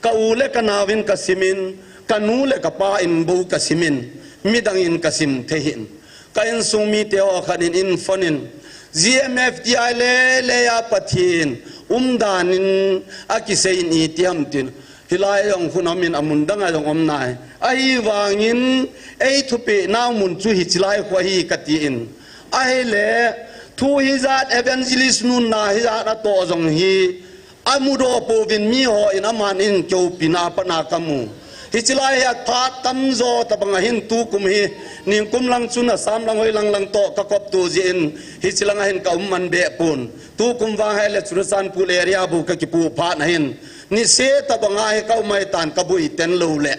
ka u le ka nao in ka simin, ka nu le ka pa in bou ka simin, midang in ka sim thei hih in. Ka insung mite ho khat in, in phone in, G M F D I le, le a Pathen umdan in akisei in iti ham tin. Hilai jong khun aum in amun dang a jong um nai. Ahivangin, ei thupeh nau mun chu hiche lai khu ahi kati in. Ahile, thu hijat evangelist nun na hijat atoh jong hi, amudoh pouvin miho in aman in keupina a pat na kamu. Hiche lai hi aphat tamjo tabang ahin tukum hi, ningkum lang chun Assam lang hoi lang lang toh ka kop tu jeh in, hiche lang ahin ka um man be pon. Tukum vang hile Churachandpur area bou ka kipu phat na hin. Niseh tabang a hi ka um mai tan ka boi ten lou le.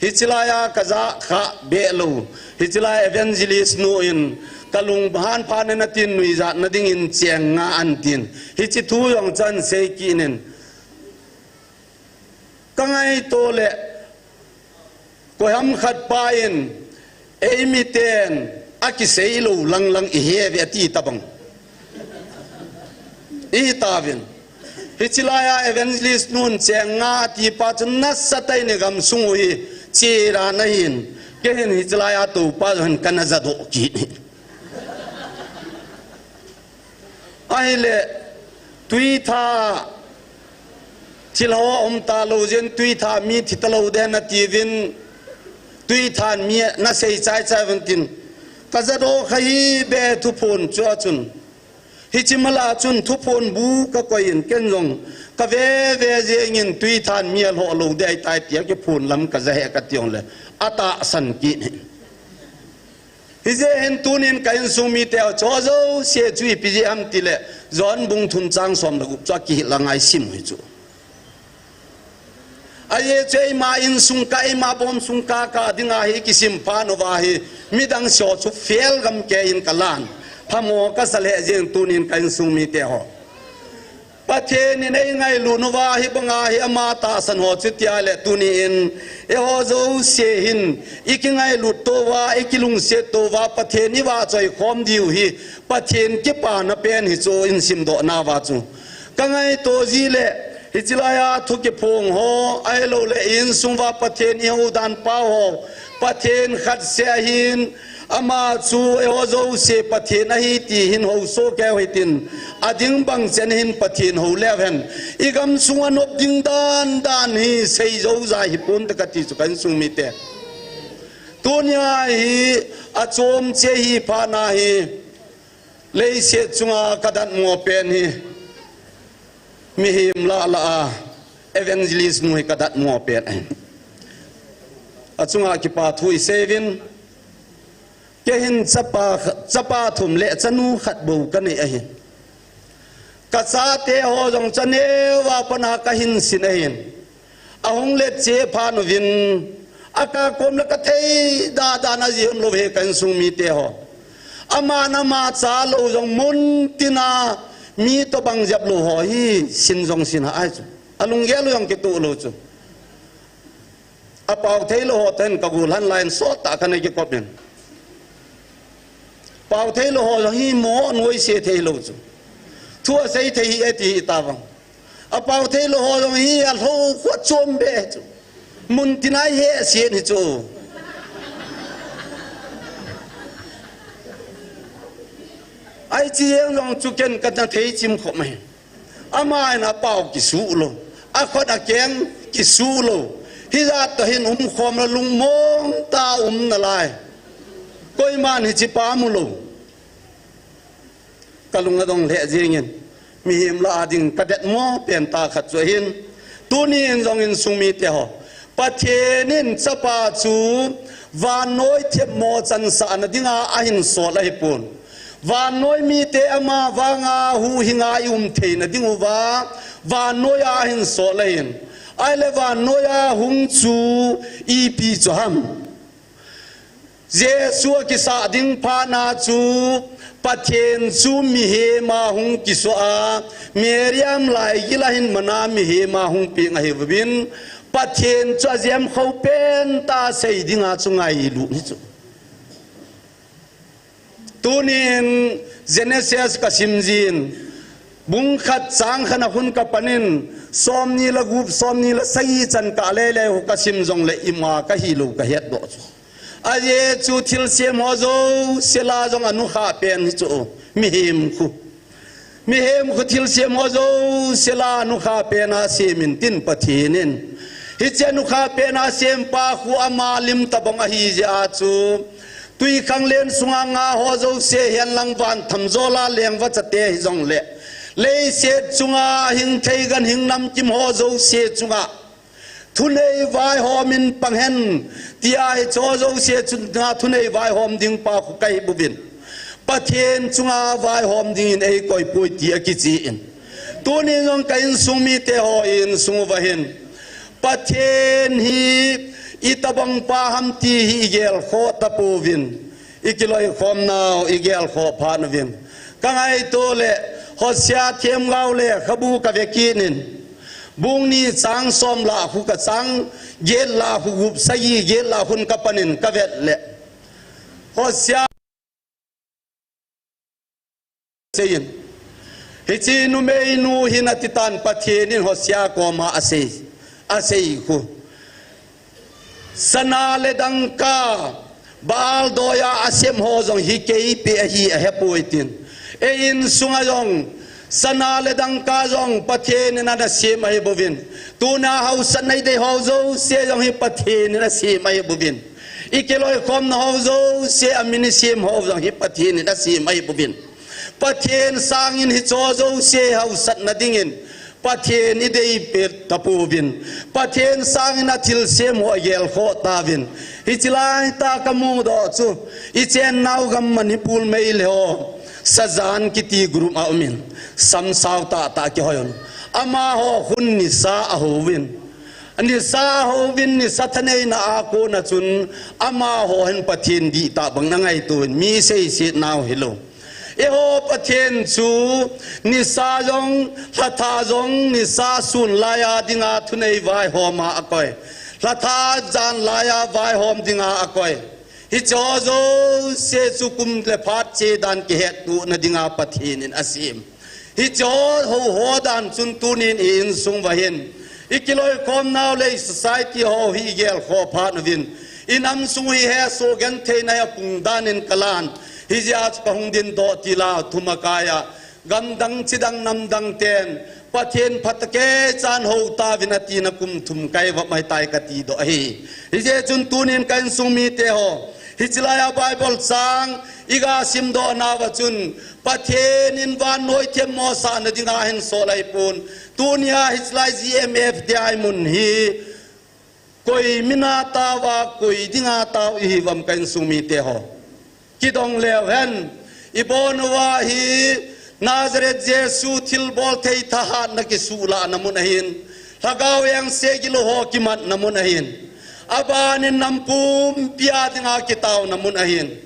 Hiche lai a ka ja kha be lou. Hiche lai evangelist nu in Kalung han pha ne natin nuijat nading in cheng nga antin. Hichi thu jong chan sei kit in. Ka ngaito le, koiham khat pa in, "Eimi ten akisei lou lang lang ihe ve," ati tabang. Iti uvin. Hichi laiya evangelist nun cheng nga ati pa chu nasatah in i gamsung u hi chera nahin. Kei hin hichi laiya tou pa jong hin kana jadoh kit. Ahile, tuitha thil ho um talou jeh in tuitha mi thi talou den ati uvin, tuithan mi nasei chai chai uvin tin. Ka jadoh kha hi be thuphon chu a chun. Hichi mala chun thuphon bu ka koi in ken jong ka ve ve jeng in tuithan mi alhoh lou ding ahitai tia kiphon lam ka ja he kati jongle. Atahsan kit in. Hijeh hin tunin ka insung mite ho chu jouse chu ipi jeh ham tile, John bung thum chang som le gup chu akihil a ngai sim u hi chu. Ajeh chu eima insung kah, eima bom sung kah kah dinga hi kisim phat uva hi, midang seo chu fail gam kei in ka lan. Phamo ka sa lheh jeng tunin ka insung mite ho. Pathen in eingailut uva, hibanga hi ama tahsan ho chu tia le tunin, eiho jouse hin, ikingailut tou va, ikilungset tou va, Pathen iva choi khom diu hi, Pathen kipana pen hi chu insimdoh nauva chu. Ka ngaito ji le, hichi laiya thu kiphong ho, ahilou le insung uva Pathen ihou dan pau ho, Pathen khat seh ahin, ama chu eiho jouse Pathen ahi ti hin houso keu hitin, ading bang chen hin Pathen hou leu hen. I gamsung a nop ding dan dan hi sei jou jai hi pon te kati chu ka insung mite. Tunia hi achom che hi phat na hi leiset chunga ka datmo pen hi. Mihem lah lah a evangelist nu hi ka datmo pen ahi. Achunga kipa thu i sei uvin. Kei hin chapa, chapa thum le chanu khat bou ka nei ahi. Ka chate ho jong cha neo a pat a ka hin sin ahin. Ahung let che phat uvin, aka kom le ka thei da da na ji um lou he ka insung mite ho. Ama na ma cha lou jong mun tina mi tobang jep lou ho hi sin jong sin ha ai chu. Alunggel u jong kitoh lou chu. Apao thei lou ho ten ka gul han lai in sot tah ka nei kikop in. Pao thei lou ho jong hi mo noi se thei lou chu. Thu asei thei hi e ti hi tavang. Apao thei lou ho jong hi alhou khuat chom be chu. Mun tina hi he sien hi chu. Ai chi jeng jong chu ken ka na thei chim khop mai. Ama in apao kisuh lou. Akhut akeng kisuh lou. Hijat toh hin umkhom le lungmong tah a um nalai. Koiman hichi pa mu lou. Ka lung adong lheh jeng in, mihem lah a ding ka detmo pen tah khat chu ahin, tunin jong insung mite ho, Pathen in chapa chu vannoi themmo chansah na dinga ahin sol ahi pon. Vannoi mite ama vanga huhhinga i um theina ding uva, vannoi a ahin sol ahin. Ahile vannoi a hung chu ipi chu ham. Jesu akisah ding phat na chu Pathen chu mihem a hung kisuh a, Mariam laigil a hin mana mihem a hung peng ahi uvin, Pathen chu ajem khou pen tah a sei dinga chu ngailut hi chu. Tunin Genesis ka sim jin, bung khat chang khat a hun ka panin, somni le gup, somni le sagi chan ka lele u ka sim jongle ima ka hilou ka hetdoh chu. Ajeh chu thilsem ho jouse lah a jong anukha pen hi chu, mihem khu. Mihem khu thilsem ho jouse lah a anukha pen a sem in tin Pathen in. Hiche anukha pen a sem pa khu ama lim tabang ahi jeh a chu. Twikhanglen sunga nga ho jouse hihen lang van thamjol a lengva chate hi jongle. Leiset chunga hing thei ganhing namkim ho jouse chunga. Thunei vaihom in pang hen, tia hiche ho jouse chunga thunei vaihom ding pa khu ka hi uvin. Pathen chunga vaihom dingin eikoi poi ti akichi in. Tunin jong ka insung mite ho insung uva hin. Pathen hi itabang pa ham ti hi igel khoh tapouvin. I kiloikhomnau i gelkhoh phat uvin, ka ngaito le Hosea themgao lekhabu ka ve kit in, bung ni chang som lah khu ka chang get lah khu gup sagi get lah khun ka pan in ka vet le Hosea seiyin, hiche numeinu hin ati tan, Pathen in Hosea koma asei, asei khu, sana le dangka Baal doiya asem ho jong hi kei pe ahi ahepoi tin. Ei insunga jong sana le dangka jong Pathen in ana sem ahi bouvin. Tuna hausatna i dei ho jouse jong hi Pathen in asem ahi bouvin. I kiloikhomna ho jouse a min i sem ho jong hi Pathen in asem ahi bouvin. Pathen sangin hicho jouse hausatna dingin Pathen i dei pet tapouvin. Pathen sangin a thilsem ho i gelkhoh tauvin. Hiche laitah ka mudoh chu, i chennau gam Manipur Meitei ho, Sajan kiti group a umin, sam sao tahtah kihoi un. Amaho khun nisa ahouvin. Nisa ahouvin, nisa thaneina a kona chun, amaho hin Pathen dihtah bang na ngaito in, mi seisetnau hilou. Eiho Pathen chu nisa jong, lhatha jong, nisa sun laiya dinga thunei vaihoma akoi. Lhatha jan laiya vaihom dinga akoi. Hicho jouse chu kum le phat che dan kihettohna dinga Pathen in asem. Hiche ho, ho, ho dan chun tunin i insung uva hin, i kiloikhomnau le i society ho hi i gelkhoh phat uvin, i namsung hi hesoh gentheina hi apung danin kalan. Hijeh a chu kahung dindoh tila thumakaiya, gamdang chidang namdang ten Pathen phatah kei chan hou tauvin atina kum thum kai vop mai tai kati doh ahi. Hijeh chun tunin ka insung mite ho, hiche laiya Bible chang i ga simdoh nauva chun, Pathen in vannoi themmosahna dinga hin sol ahipon. Tunia hiche lai G M F ti a i mun hi, koi mina taova, koi dinga tao ihiuvem ka insung mite ho. Kidong leu hen, i bon uva hi Nazareth Jesu thilbol thei thahatna kisuhlahna mun ahin. Lhagao engse gilou ho kimatna mun ahin. Abanin nam pumpia dinga kitaona mun ahin.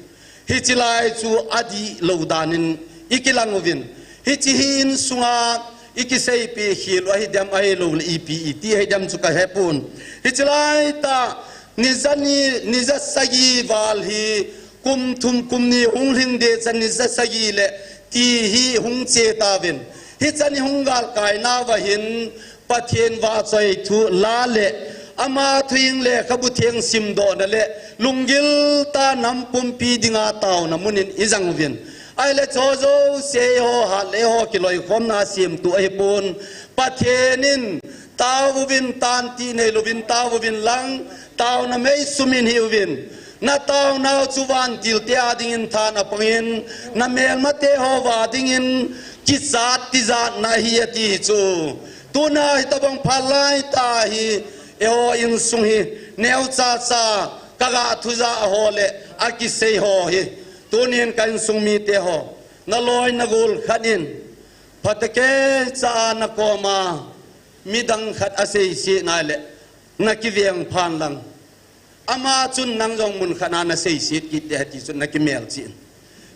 Hiche lai chu adihlou danin i kilang uvin. Hiche hi insunga i kiseipi khel u ahidem ahilouleh ipi iti ahidem chu kahepon. Hiche laitah, ni ja ni, ni ja sagi val hi kum thum kum ni hung lhing dehchan ni ja sagi le ti hi hung che tauvin. Hichan i hung galkai nauva hin, Pathen vahchoi thu la le, ama thuhing lekhabu theng simdohna le, lunggil tah nam pumpi dinga taona munin i jang uvin. Ahile cho jouse eiho hat le eiho kiloikhomna semtup ahipon. Pathen in taovuvin, tantih neilouvin taovuvin lang, taona mei sumin hih uvin. Na taonau chu vantilte a dingin than apangin, na melmate ho a dingin kichat tijatna ahi ati chu. Tuna hitobang phat laitah hi, eiho insung hi, neocha cha, ka ga thu ja ho le, akisei ho hi. Tunin ka insung mite ho, na loi na gol khat in, phatah kei cha a na koma midang khat aseiset nai le, na kiveng phan lang. Ama chun nang jong mun khat a na seiset kit ding ahi ti chun na kimelchih in.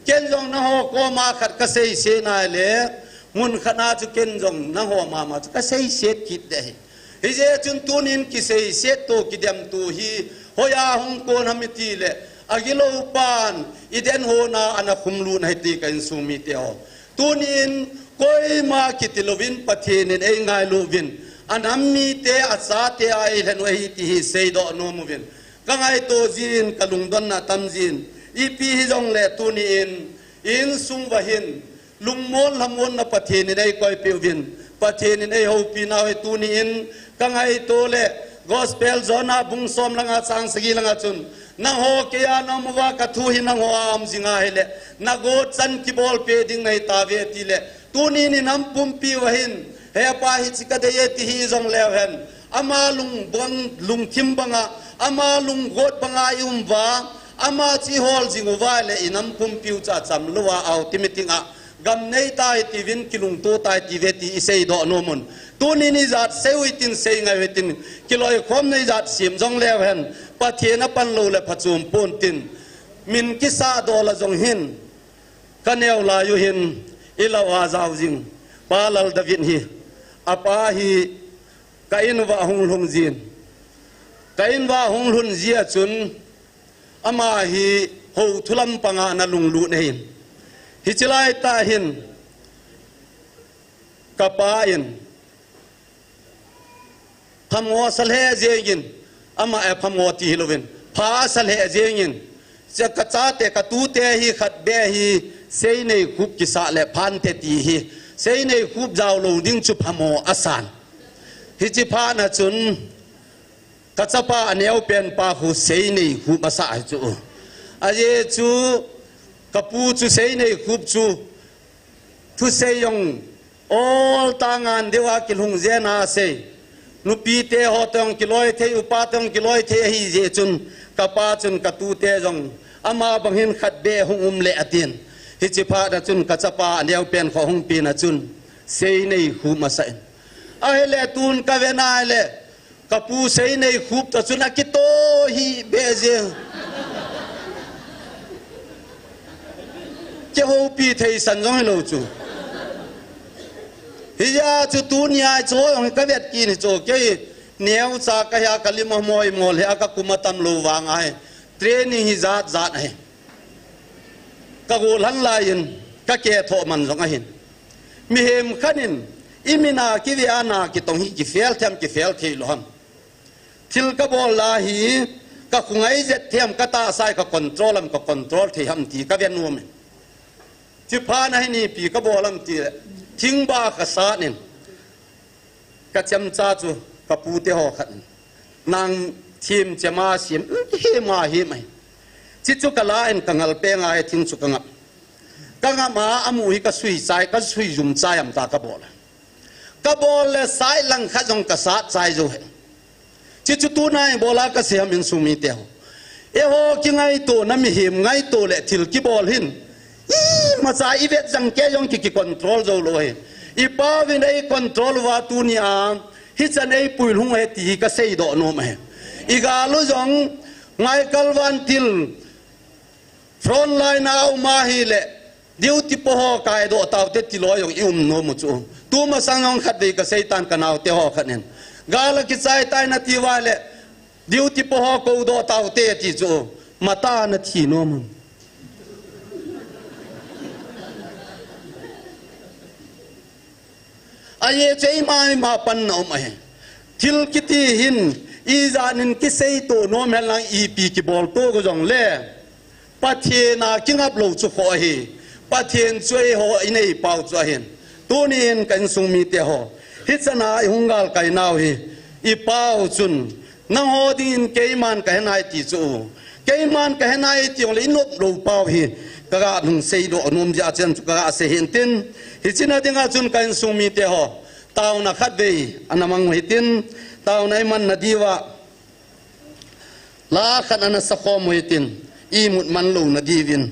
Ken jong nangho koma khat ka seiset nai le, mun khat a chu ken jong nangho mama chu ka seiset kit ding ahi. Hijeh chun tunin kiseiset to kidem to hi, hoiya hung kon ham iti le, agilou pan, i den hon a ana khumlut na ahi ti ka insung mite ho. Tunin koima kiti louvin Pathen in ei ngailu uvin, anam mite, achate a ei lhen u ahi ti hi seidoh nom uvin. Ka ngaito jin, ka lungdonna tam jin. Ipi hijongle tunin, insung uva hin, lungmon lhamonna Pathen in ei koipeh uvin. Pathen in ei houpi nau hi tunin, ka ngaito le, Gospel John a bung som langa chang sagi langa chun, nangho keiya na um uva ka thu hi nangho a um jing ahile, na got chan kibolpeh ding nahi tauve ti le, tunin i nam pumpi uva hin, hepa hiche ka dei e ti hijong leu hen, ama lungbang, lungthim banga, ama lunggot banga i um uva, ama chu i hol jing uva le i nam pumpi u chu acham lou a, automatic a gam nei tai tiuvin, kilungto tai tiuve ti i seidoh nom un. Tunin i jat sei u hitin, sei ngai u hitin, kiloikhomna i jat sem jong leu hen, Pathen a pan lou le phachom pon tin. Min kisah doh la jong hin, ka neo lai u hin, i lau a jao jing. Pa Lal David hi, a pa hi, ka in uva hung lhung jin. Ka in uva hung lhung jia chun, ama hi ho thulam panga na lunglut na hin. Hichi lai tah hin, ka pa in, phamo sa lheh jengin, ama e phamo ti hilouvin, pha sa lheh jengin, cha ka chate ka tute hi khat beh hi, Seinei khup kisah le phante ti hi, Seinei khup jao lou ding chu phamo a san. Hichi phat na chun, ka chapa a neo pen pa khu Seinei khup a sah hi chu. Ajeh chu, ka pu chu Seinei khup chu, thusei jong, ol ta ngan deuh a kilhung jeng a sei. Nupi te ho tong kiloi thei, upa tong kiloi thei ahi jeh chun, ka pa chun ka tute jong, ama bang hin khat beh hung um le atin. Hichi phat na chun ka chapa a neo pen kho hung pi na chun, Seinei khup a sah in. Ahile tun ka ve na le, ka pu Seinei khup ta chun a kito hi beh jeng. Kei houpi thei san jong hilou chu. Hijeh chu tunia chu jong ka vet kit ni chu kei neo cha ka hia ka lim a moi mol hia ka kum a tam lou vang ahi. Training hi jat jat ahi. Ka gol han lai in, ka ke tho man jong ahin. Mihem khat in, i min a kive a na kitong hi kifel them, kifel thei lou ham. Thil ka bol la hi, ka khungai jet them, ka tahsa hi ka control am, ka control thei ham ti ka ve nom in. Chi phat na hi nipi ka bol am ti le, thingba ka sat in. Ka chemcha chu ka pute ho khat in. Nang thim chema sim, hi ma hi mai. Chi chu ka la in ka ngal pe ngai thing chu ka ngap. Ka ngap ma a mu hi ka sui chai, ka sui jum chai am ta ka bol. Ka bol le sai lang khat jong ka sat chai jou he. Chi chu tuna i bol a ka sei ham insung mite ho. Eiho kingaito na mihem ngaito le thil kibol hin. Imacha i vet jang kei jong ki, ki control jou lou hi. I pa vin ei control uva tunia. Hichan ei puilhung e ti ka seidoh nom ahi. I gal u jong ngai kal van til front line a um ahi le. Duty po ho kaidoh taute ti lou jong i um nom u chu. Tuma sang jong khat vei ka sei tan ka naote ho khat in. Gal a kichai tai na ti uva le. Duty po ho koudoh taute ti chu. Mata na thi nom u. Ajeh chu eima eima pan na um ahi. Thil kiti hin, ijat in kiseito nom hen lang ipi kibol to ko jong le. Pathen a kingap lou chu kho ahi. Pathen chu eiho i nei pau chu ahin. Tunin ka insung mite ho. Hichan a i hung galkai nau hi. I pau chun. Nangho dingin keiman ka he nai ti chu. Keiman ka he nai ti jongle i nop lou pau hi. Ka ga nung seidoh nom jeh a chen chu ka ga sei hin tin. Hichi na dinga chun ka insung mite ho. Taona khat vei, ana mang u hitin. Taona i man na diuva. La khat ana sa khom u hitin. I mut man lou na diuvin.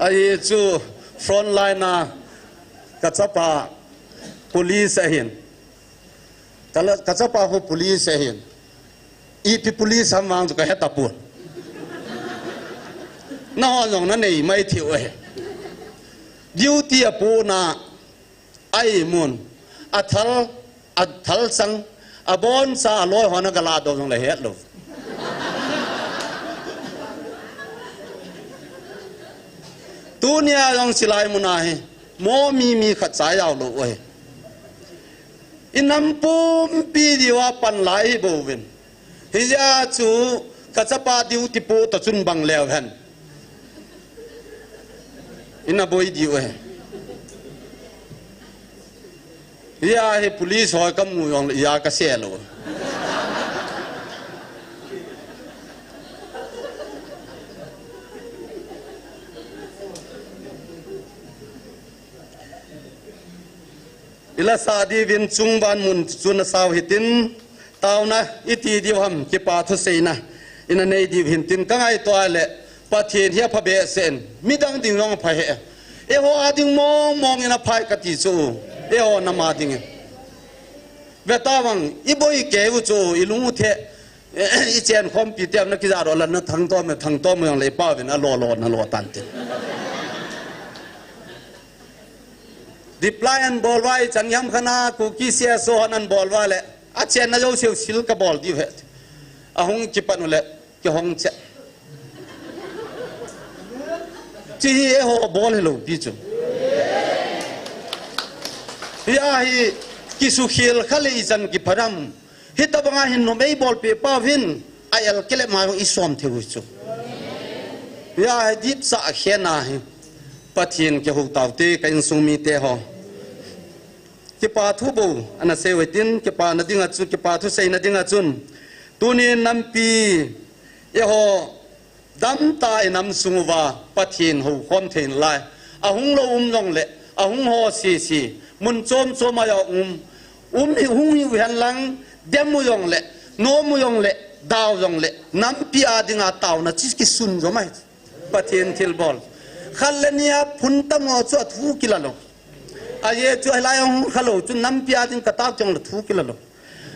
Ahi chu front line a ka chapa police ahin. Ka la, ka chapa khu police ahin. Ipi police ham vang chu ka he tapon. Nahon jong na nei mai thei u ahi. Duty a puna a imun. A thal, a thal chang, a boncha a loi hon a gala do jong le het lou. Tunia jong silai mun ahi. Mo mi mi khat cha jao lou u ahi. I nam pumpi diuva pan lai hi bouvin. Hijeh a chu ka chapa duty po ta chun bang leu hen. Ina boi diu ahi. Hijeh a hi police hoi ka mu jong le ija ka sei lou. I la sah diuvin chungvang mun chu na sau hitin, taona i ti diu ham, kipa thuseina i na nei diu hin tin ka ngaito a le, Pathen hi a pha behseh in, midang ding jong a pha he. Eiho a ding mong mong in a phai ka ti chu, eiho nam a ding in. Ve ta vang, i boi kei u chu, i lung u the, I chen khompi te na kija ro la na thang to me thang to me le pa vin a lo lo na lo tan te. Reply an bol vai chan yam khana ku ki sia so han an bol va le. A chen na jo siu sil ka bol di ve. A hung ki panu le ki hong che. Chi hi e ho bol hello pi chu. Hi a hi ki su khil khale i chan ki pharam. Hitabanga hin numei bolpi pa vin a el kele ma i som theu chu. Ya dip sa a khena hi. Pathian ke ho tau te ka insung mi te ho. Kipa thu bo ana sei wetin kipa na dinga chu kipa thu sei na dinga chun. Tuni nampi e ho Dam ta i nam sung uva Pathian ho khom thein lai. A hung lo um jong le, a hung ho si si. Mun chom chom a ya um. Um hi hung hi u hen lang, dem u jong le, nom u jong le, dau jong le, nampi a dinga tauna chi kisun jo mai. Pathian thil bol. Khal le nia phun tam ho chu a thu kila lo. A ye chu a lai hung kha lo chu nampi a ding ka tak jong le thu kila lo.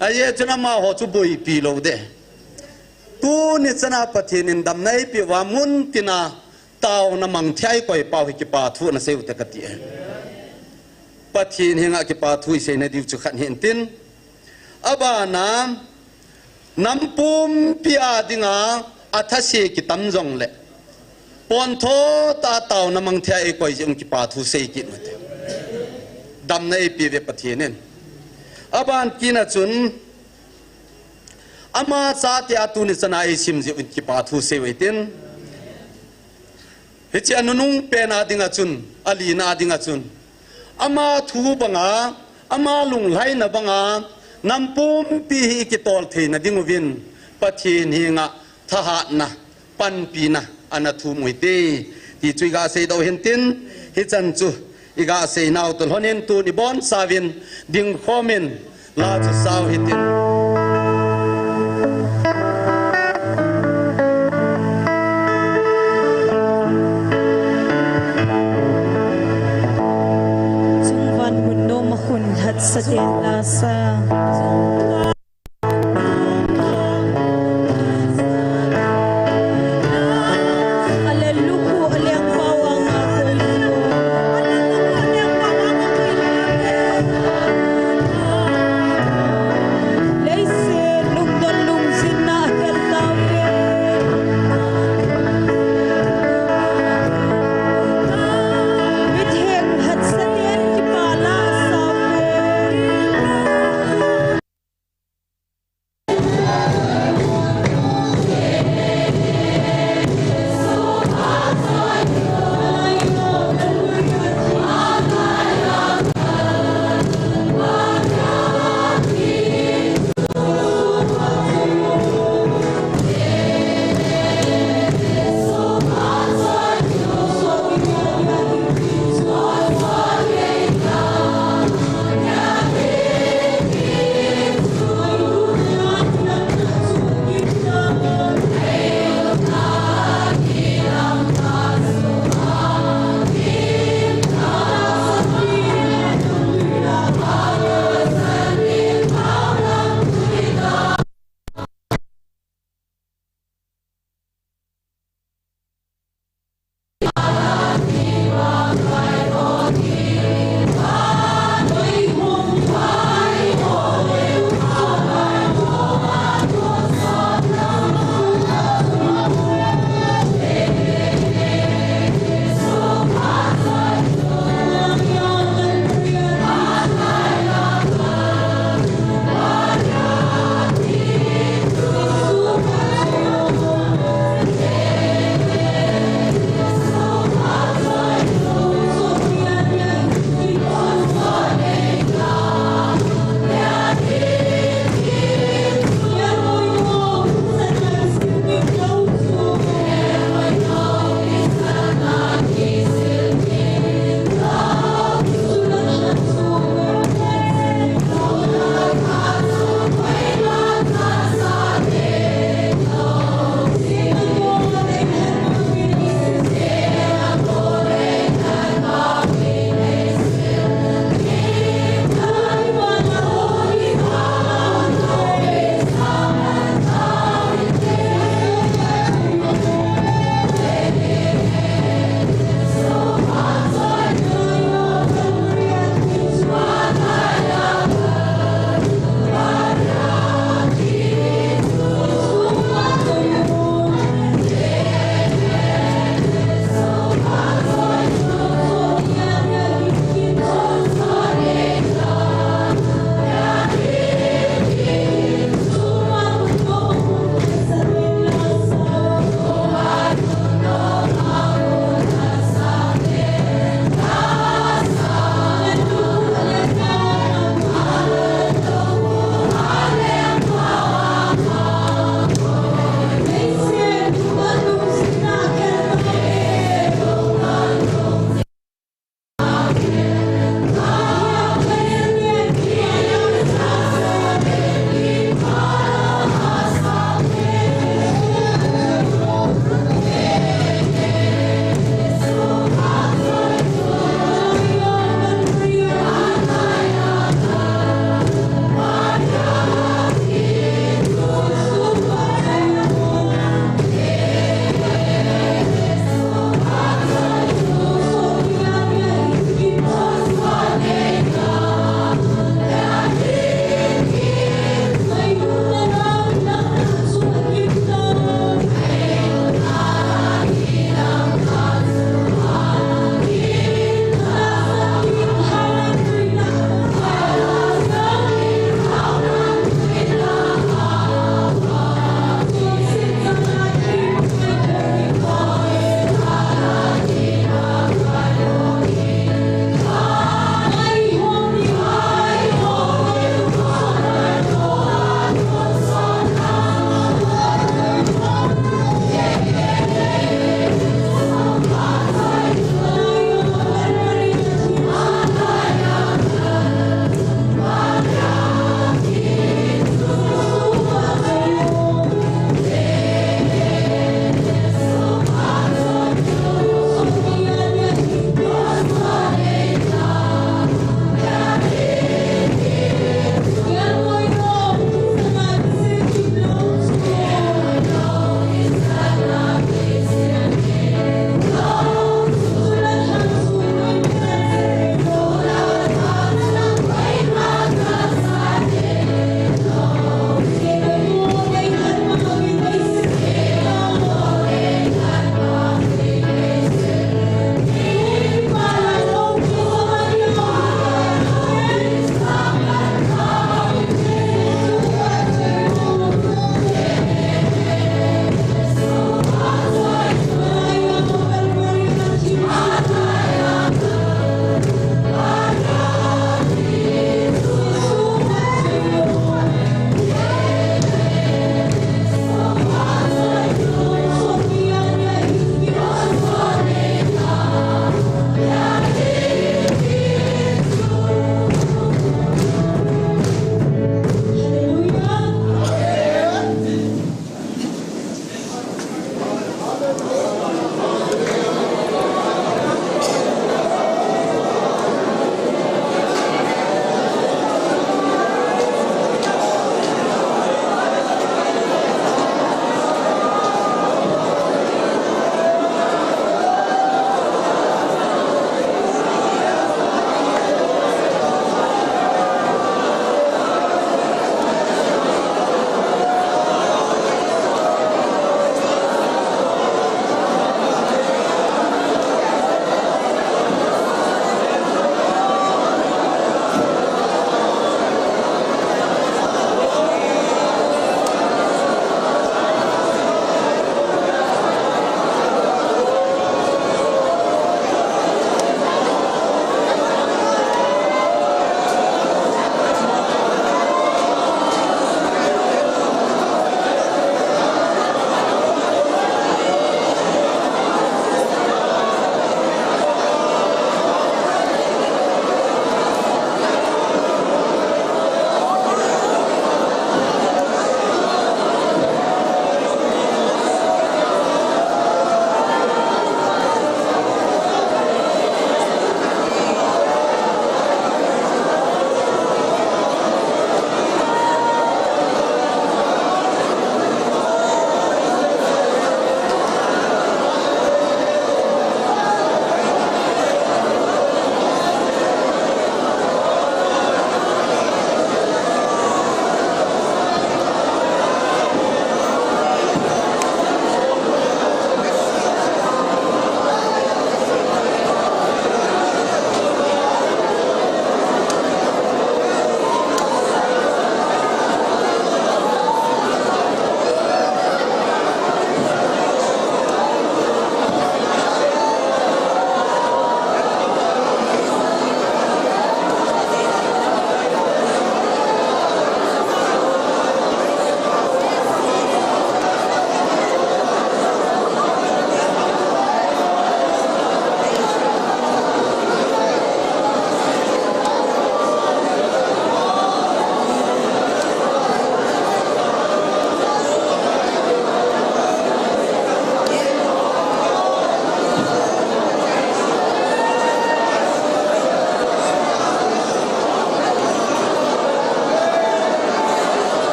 A ye chu na ma ho chu boipi lo de. Tuni chana Pathian in damna eipeh uva mun tina tauna mang thei koi pau hi kipa thu na sei u te ka ti e. Pathian henga kipa thu i sei na diu chu khat hin tin. Abana nam pumpi a dinga a thase kitam jong le. Pon tho ta tauna mang thei koi jong kipa thu sei kit u te. Damna eipeh uve Pathian in. Aban kina chun Ama chate a tuni chana i sim jeh un kipa thu sei u hitin. Hiche a nunung pen a dinga chun, a lina a dinga chun. Ama thu banga, ama lunglhaina banga, nam pumpi hi i kitol theina ding uvin, Pathian henga thahatna, panpina, ana thum u hite. Ti chu i ga sei doh hin tin, hichan chu i ga sei nau tun lhon in tun i bonsa uvin ding khom in la chu sau hitin. Chungvan hun nom a hun lhat sa ten la sa.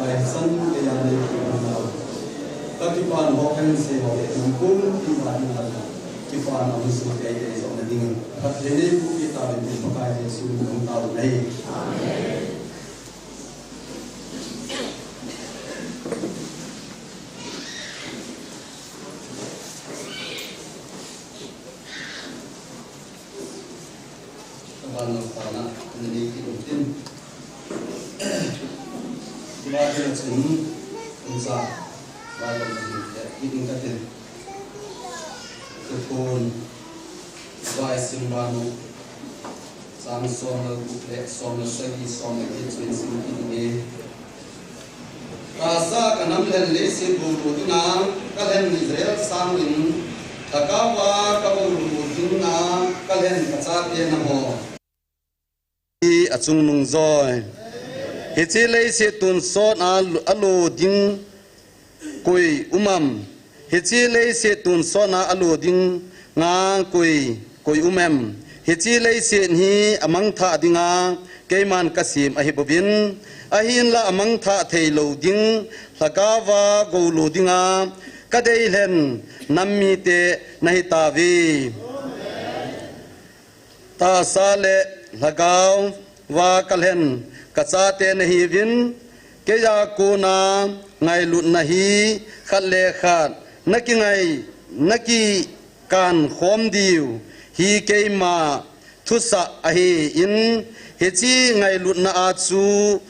Pai san kei a nei ki hon lau. Ka kipana ho kan se ho e, nang pumpi ba ni la. Kipana hon su kei e so na ding. Ka te nei pu ki ta ben pa kai e su nang ta nei. Amen. Ka ban lo pa na, ni ni ki lo tin. Bible chun, insa, Bible chun, ya, hiding katin. Tukun, Vai Simbanu, Sam som le gup le, som le sagi, som le get chun sim kiding e. Tahsa ka nam lhen leiset golu dinga, ka lhen Israel sangin, Lhagao va ka golu dinga, ka lhen ka chate nangho. Hi a chungnung joi. Hiche leiset tonsot a, a lo ding koi um am? Hiche leiset tonsot a, a lo dinga koi, koi um em? Hiche leiset hi a mangthah dinga keiman ka sem ahi bouvin, ahinla a mangthah thei lou ding, Lhagao va golu dinga ka deilhen nam mite nahi tauve. Tahsa le Lhagao va ka lhen ka chate nahiuvin, keija kona ngailutna hi khat le khat na kingai, na kikan khom diu hi keima thusah ahin, hiche ngailutna a chu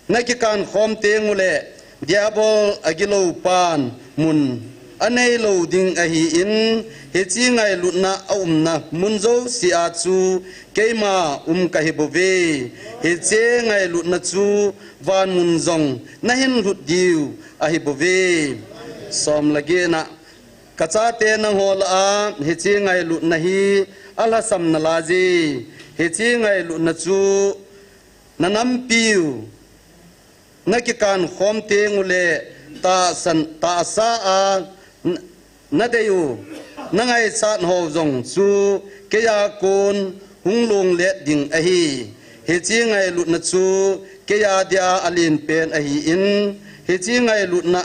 na kikan khom teng uleh, Diabol a gilou pan mun a nei lou ding ahin, hiche ngailutna a umna mun jouse a chu keima um kahi bouve. Hiche ngailutna chu van mun jong na hin lhut diu ahi bouve. Som le get na, ka chate nangho lah a hiche ngailutna hi a lhasam nalai je. Hiche ngailutna chu na nampiu na kikan khom teng uleh tahsan, tahsa a n-, na deiu, na ngaichat ho jong chu keija kon hung lunglet ding ahi. Hiche ngailutna chu keija dia a lenpen ahin, hiche ngailutna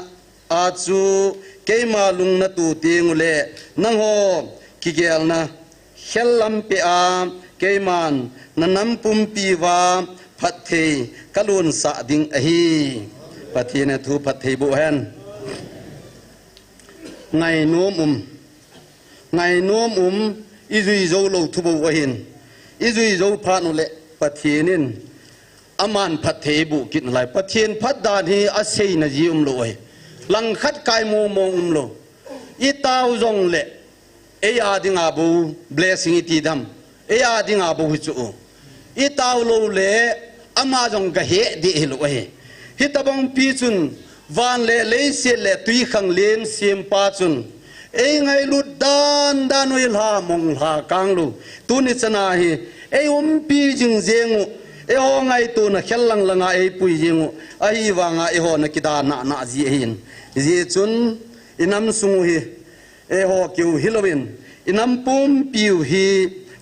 a chu keima lung na tu teng uleh, nangho kigelna khel lampi a keiman na nam pumpi uva phatthei ka lonsah ding ahi. Pathen in thu phatthei boh hen. Ngainom um, ngainom um, i jui jou lou thu bou ahin. I jui jou phat uleh Pathen in aman phatthei boh kit nalai. Pathen phat dan hi a seina ji umlou ahi. Langkhat kai mong mong umlou. I tao jongleh, ei a dinga bou blessing i ti dam. Ei a dinga bou hi chu. I tao lou leh, ama jong ga he ding hilou ahi. Hitabang pi chun, van le leiset le twikhanglen sempa chun, ei ngailut dan dan u hi lhamong lhakang lou. Tuni chana hi, ei umpi jing jeng u, eiho ngaitona khel lang langa ei pui jeng u, ahivanga eiho na kidana na ji ahin. Hijeh chun, i nam sung u hi, eiho keu hilouvin, i nam pumpiu hi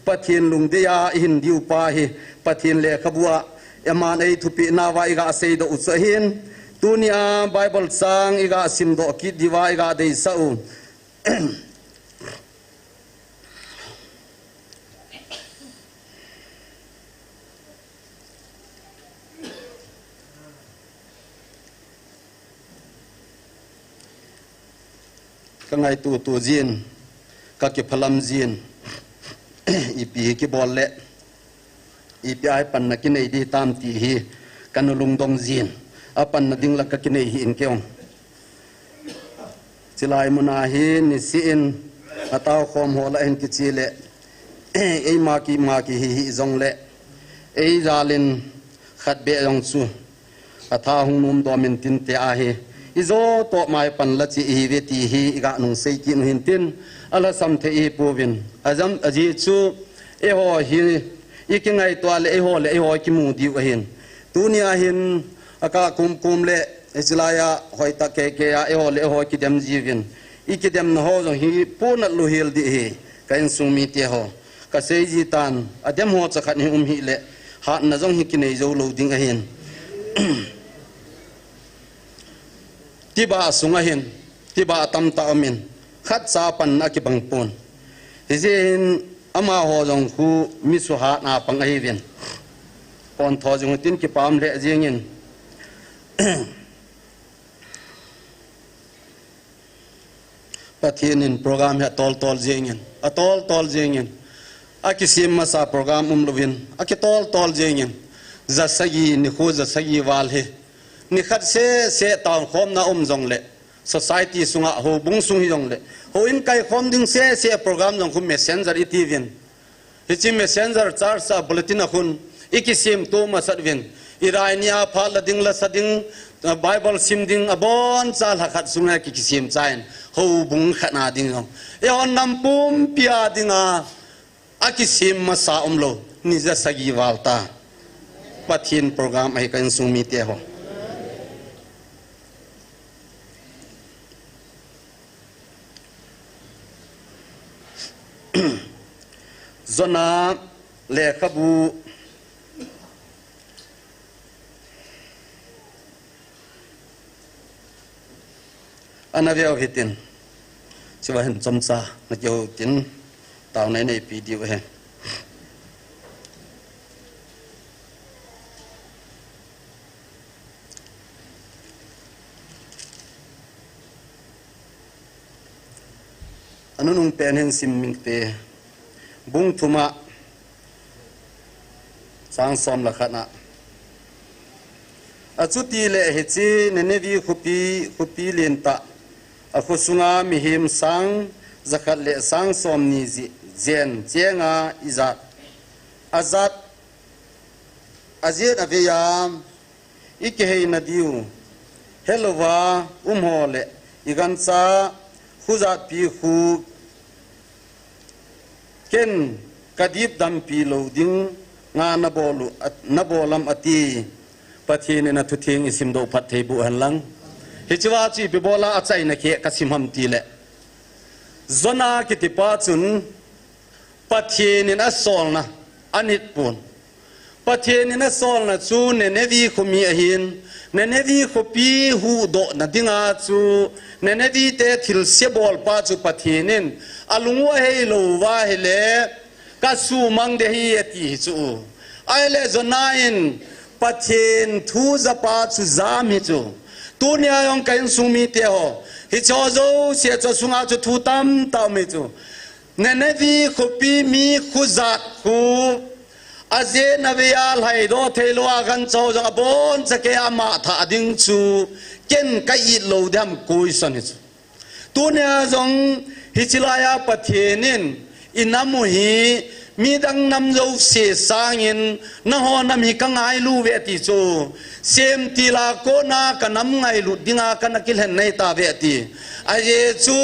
Pathen lungdei a i hin diu pa hi, Pathen lekhabu a, aman ei thupeh nauva i ga seidoh u chu ahin, tunia Bible chang i ga simdoh kit diuva i ga deisah u. Ka ngaito to jin, ka kiphalam jin, ipi hi kibol le, ipi a hi panna kinei ding tam ti hi, ka nu lungdong jin, a panna ding la ka kinei hih in kei ong. Chilai muna hi nisih in, a tao khom ho la hin kichi le, ei ma ki ma ki hi hi jong le, ei jal in khat beh jong chu. A tha hung nom dom in tin te ahi. I jo toh mai pan la chi i hi ve ti hi i ga nung sei kit u hin tin. A lhasam thei i hi pouvin. A jam a ji chu eiho hi i kingaito le eiho le eiho kimu diu ahin. Tunia hin a ka kum kum le i chilai a hoi ta ke ke a eiho le eiho kidem jiuvin. I kidemna ho jong hi punat lu hel di hi ka insung mite ho. Ka sei ji tan, a dem ho cha khat hi um hih le, hatna jong hi kinei jou lou ding ahin. Tibah sunga hin, tibah tamtah umin, khatcha panna kibang pon. Hijeh hin amaho jong khu mi suhatna pang ahiuvin. Pontho jong tin kipah le jingin. Pathen in program hi atol tol jingin, atol tol jingin. Akisem masa program umlouvin, akitol tol jingin. Jasagi, nikho jasagi val hi. Nikhat seh seh town khomna um jongle, society sunga houbung sung hijongle, houin kaikhom ding seh seh program jong khu messenger itiuvin. Hiche messenger church a bulletin a khun, ikisem to masat uvin. Irai nia phat la ding, lasa ding, Bible sim ding, aboncha lhakhat sunga ki, kisem chain. Houbung khatna ding jong. Eihon nam pumpia dinga, akisem masa umlou, ni jasagi val ta. Pathen program ahi ka insung mite ho. Jonah lekhabu ana veu hitin. Chua hin chomcha na keu tin. Taona nei pi diu he. Anunung pen hin sim mingte. Bung thuma chang som le khatna. Achuti le hiche Nineveh khopi, khopi lentah, akhosunga mihem sang jakhat le sang somni ji, jen chenga ijat. Ajat, ajet aveiya, ikiheina diu helouva umho le igancha khujatpi khu ken kadip dampi lou dinga nabol u, nabol am ati. Pathen in athutheng isim doh phat thei boh hen lang. Hichea chu ipi bola achaina khe kasim ham tile, Jonah kitipa chun Pathen in asolna anit pon. Pathen in asolna chu Nineveh khomi ahin, Nineveh khopi huhdohna dinga chu, Nineveh te thilse bolpa chu Pathen in alung u ahei louva ahile, kasumang ding ahi ati hi chu. Ahile Jonah in Pathen thu japa chu jam hi chu. Tunia jong ka insung mite ho, hicheho jouse chu sunga chu thu tamtah um hi chu. Nineveh khopi mi khujat khu, ajet aveiya lhaidoh theilouva gancha ho jong aboncha keiya ama thah ding chu, ken ka it lou ding ham, question hi chu. Tunia jong hiche laiya Pathen in inam u hi midang nam jouse sangin nangho nam hi kangailu uve ati chu. Semtil a kona kanam ngailut dinga kana kilhen nai tauve ati. Ajeh chu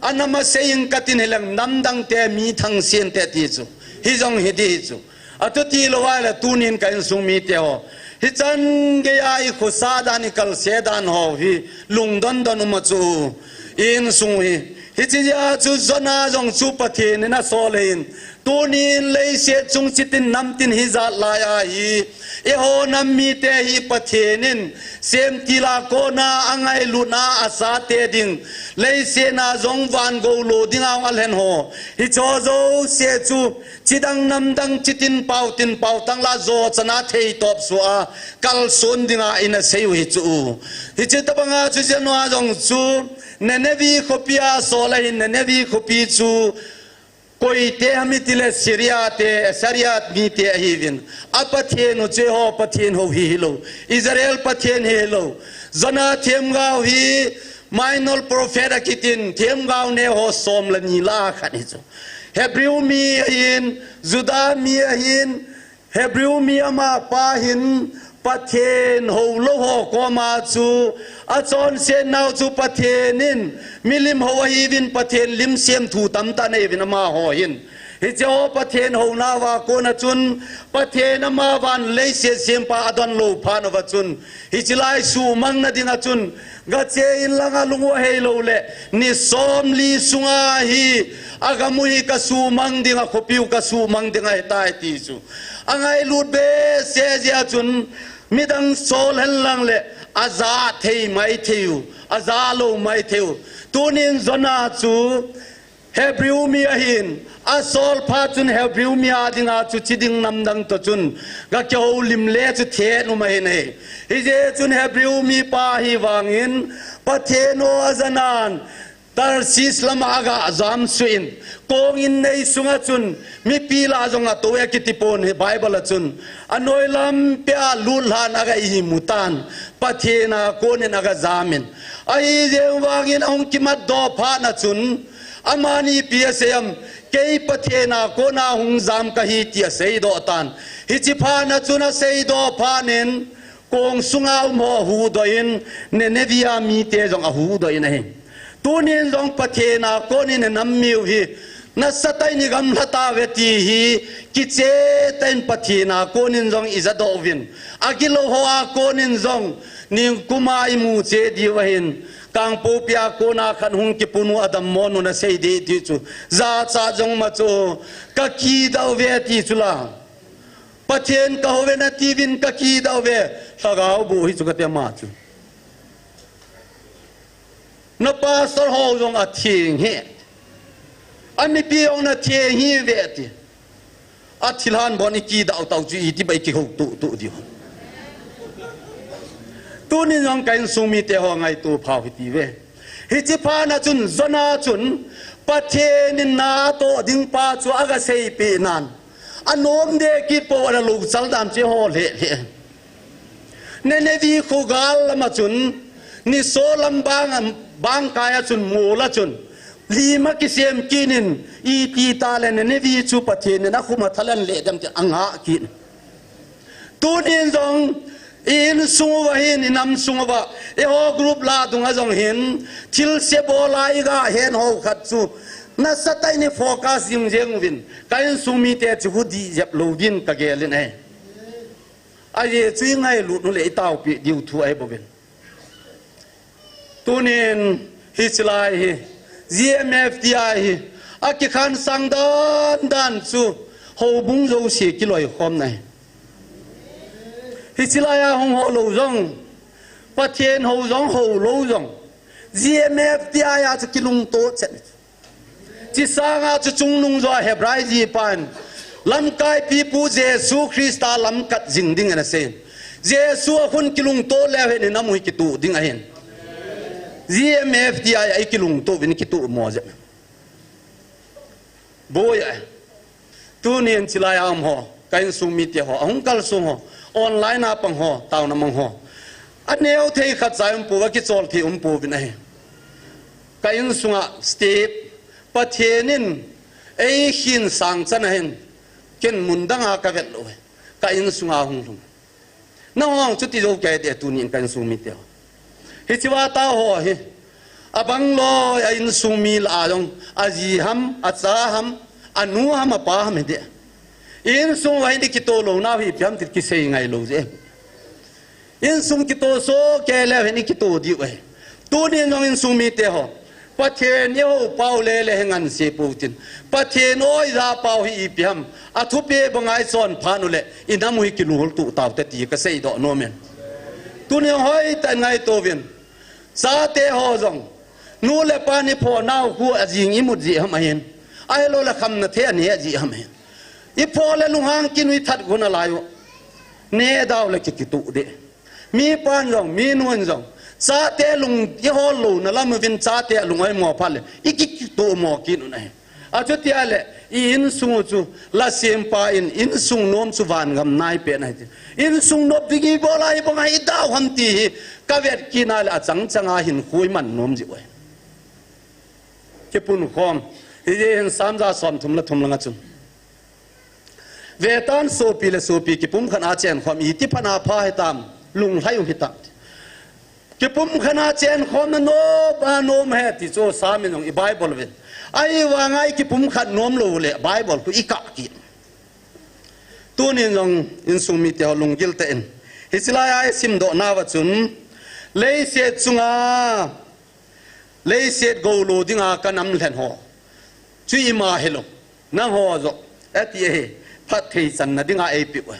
anam asei inge katin hileng namdang te mi thangsen te ati chu. Hijong hi ding hi chu. Atuti louva le tunin ka insung mite ho, hichan geiya ikhosah dan, ikalse dan ho hi lungdon don um a chu insung hi. Hiche jeh a chu Jonah jong chu Pathen in asol ahin, tunin leiset chung chitin namtin hijat laiya hi, eiho nam mite hi Pathen in semtil a kona angailutna asate ding, leiset a jong van gou lo dinga alhen ho, hicheho jouse chu chidang namdang chitin paotin paotang la jo chana theitop sua kalson dinga ina sei u hi chu. Hiche tobanga chu Jonah jong chu Nineveh khopia asol ahin, Nineveh khopi chu koite ham itile Syria te, Assyria mite ahiuvin. Apathen u chu eiho Pathen hou hi hilou, Israel Pathen hi hilou. Jonah themgao hi minor prophet akitin, themgao neho som le ni lah a khat hi chu. Hebrew mi ahin, Judah mi ahin, Hebrew mi amapa hin, Pathen houlou ho koma chu achonset nau chu Pathen in milim hou ahiuvin, Pathen lim semthu tamtah aneiuvin amaho hin. Hicheho Pathen hounauva kona chun Pathen amavan leiset sempa adon lou phat uva chun, hiche lai suhmangna dinga chun, gache in langa lung u ahei lou le, ni somli sunga hi agam u hi kasuhmang dinga, khopi u kasuhmang dinga ahitai ati chu. Angailut behseh jeh a chun, midang sol hen lang le, Aja thei maithei u, aja lou maithei u. Tunin Jonah chu Hebrew mi ahin, asol phat chun Hebrew mi a dinga chu chi ding namdang toh chun, gakihoulim le chu thet um ahin ahi. Hijeh chun Hebrew mipa hi vangin, Pathen o ajanan, Tarshish lama agajam suh in, kong innei sunga chun, mipi lah jong atou e akiti pon hi Bible a chun, anoi lampi a lut lhan aga imu tan, Pathen a konin agajam in. Ahijeh vangin ahung kimatdoh phat na chun, amani ipi asei em, kei Pathen a kona hung jam kahi ti aseidoh tan. Hiche phat na chun aseidoh phat in, kong sunga um ho ahuhdoh in, Nineveh a mite jong ahuhdoh in ahi. Tunin jong Pathen a konin inam miu hi, nasatah in igamla tauve ti hi, kicheh tah in Pathen a konin jong ijadoh uvin. Agilou ho a konin jong, ningkum a imu cheh diu ahin. Kangpokpi a kona khat hung kipunu adammo nu nasei ding ti chu. Jachat jong ma chu, kakidah uve ti chu la. Pathen kahou ve nati uvin kakidah uve. Lhagao boh hi chu kati ama chu. Na pastor ho jong atheng hi. Amipi jong natheng hi ve ti. Athilhan bon ikidah u tau chu iti bai kihou tuh tuh diu. Tunin jong ka insung mite ho ngaito phau hiti ve. Hiche phat na chun Jonah chun Pathen in na atoh ding pa chu aga seipeh nan. Anom deh kit pou ana louchal dan chu ho lheh lheh. Nineveh khogal lama chun, nisolam bang, bangkai a chun, mol a chun, lim akisem kit in, iti tah le Nineveh chu Pathen in akhum a thalan leh dem ti angah kit. Tunin jong, i insung uva hin, i nam sung uva, eiho group lah dunga jong hin, thilse bol a iga hen ho khat chu, nasatah in i focus jing jeng uvin, ka insung mite chu hudih jep louvin kagel in ahi. Ajeh chu ingailut u le itaopeh diu thu ahi bouvin. Tunin hiche lai hi, G M F T I hi, akikhansang dan dan chu, houbung jouse kiloikhomna ahi. Hiche lai a hung ho lou jong, Pathen hou jong, hou lou jong, G M F T I a chu kilungto chet. Hiche sanga chu chungnung jo a Hebrai jipan, lamkai pipu Jesu Christa lamkat jing ding ana sei. Jesu a khun kilungto leu hen inam u hi kitoh ding ahin. G M F T I a ikilungto uvin kitoh mo jep. Boi a. Tunin hiche lai a um ho, ka insung mite ho, ahung kalsong ho, online a pang ho, taona mang ho. Aneo thei khat cha um pou, akichol thei um pouvin ahi. Ka insunga step, Pathen in eikhinsang chan ahin, ken mun danga kavet lou ahi. Ka insunga hung lhung. Nangho jong chuti jou kei te tunin ka insung mite ho. Hiche va tao ho hi. Abang loi a insung mi lah a jong, aji ham, acha ham, anu ham, apa ham hite. Insung uva hin ikitoh louna u hi ipi ham ti kisei ngai lou je. Insung kitoh soh kei leu hin ikitoh diu ahi. Tunin jong insung mite ho. Pathen ihou pau lele hi nganse pou tin. Pathen o ija pau hi ipi ham. Athupeh banga ichon phat u le, inam u hi kilungtup tau te ti kasei doh nom in. Tuni hoitah in ngaito uvin. Chate ho jong. Nu le pa in ipho nau khu ajing imut jeh ham ahin. Ahilou le khamna thei aneh jeh ham ahin. Ipho le lunghang kinu ithat gun alai u. Neh dau le ki kituh deh. Mi pan jong, mi nun jong, chate lung ihol louna lam uvin chate lung oimo phat le, iki kituh mo kit un ahi. Achuti ahile, i insung u chu, lasempa in, insung nom chu vangam nai pen ahi ti. Insung nop ding ibol a ibang ahi dau ham ti hi, kavet kit na le achang chang a hinkho iman nom jiu ahi. Kipun khom, hijeh hin Sam ja som thum le thum langa chun. Vetan sopi le sopi kipumkhat a chenkhom iti phat a pha hitam, lunglhai u hitam. Kipumkhat a chenkhom na nom, a nom ahi ti chu Sam in jong i Bible uvin. Ahivanga i kipumkhat nom lou le Bible khu i kah kit. Tunin jong insung mite ho lunggil tah in. Hiche lai a i simdoh nauva chun, leiset chunga, leiset gou lo dinga ka nam lhen ho. Chu ima hilou. Nangho joh. Ati ahi. Phatthei channa dinga eipeh u.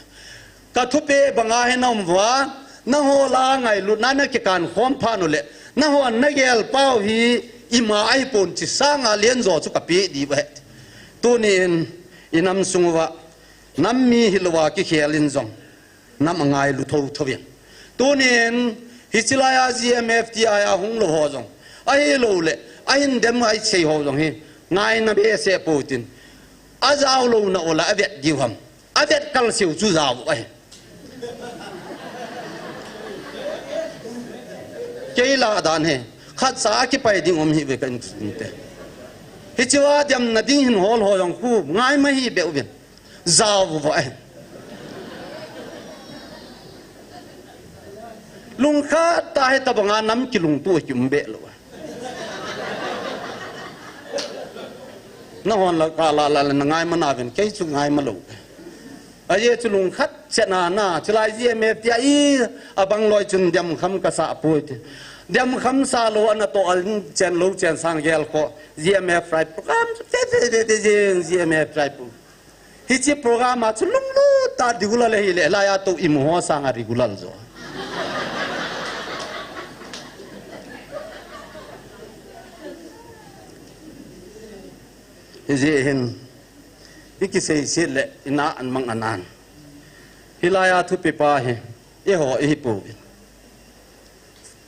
Ka thupeh banga hi na um uva. Nangho lah a ngailutna nakikan khom phat uleh, nanghon nagel pau hi ima ahipon, chi sanga lenjo chu kapeh diu ahi. Tunin inam sung uva nam mi hilouva kikhel in jong nam angailu thotho in. Tunin hiche laiya G M F T I a hung lou ho jong, ahilouleh ahin dem ahi sei ho jong hi ngaina behseh pou hitin. Ajao louna uleh avet diu ham? Avet kalseu chu jao u ahi. Kei lah dan hi khatcha a kipai ding um hih uve ka insung mite. Hichea demna ding hin hol ho jong khu ngai ma hi beh uvin. Jao u ahi. Lungkhat tah a hitobanga nam kilungto kium beh lou. Nanghon lah kah lah lah le nangai ma nauvin, kei chu ngai ma lou. Ajeh chu lungkhat chetna na, chulai G M F T I abang loi chun demkham kasah poi ti. Demkham sah lou, ana toh a chen lou chen sang gel kho, G M F T I program chu te te te te G M F T I pu. Hiche program a chu lunglut tah a regular le hile, laiya toh imu ho sanga regular jo. Hijeh hin, ikiseiset le ina an mang anan. Hilaiya thupi pa hi, eiho ihi pouvin.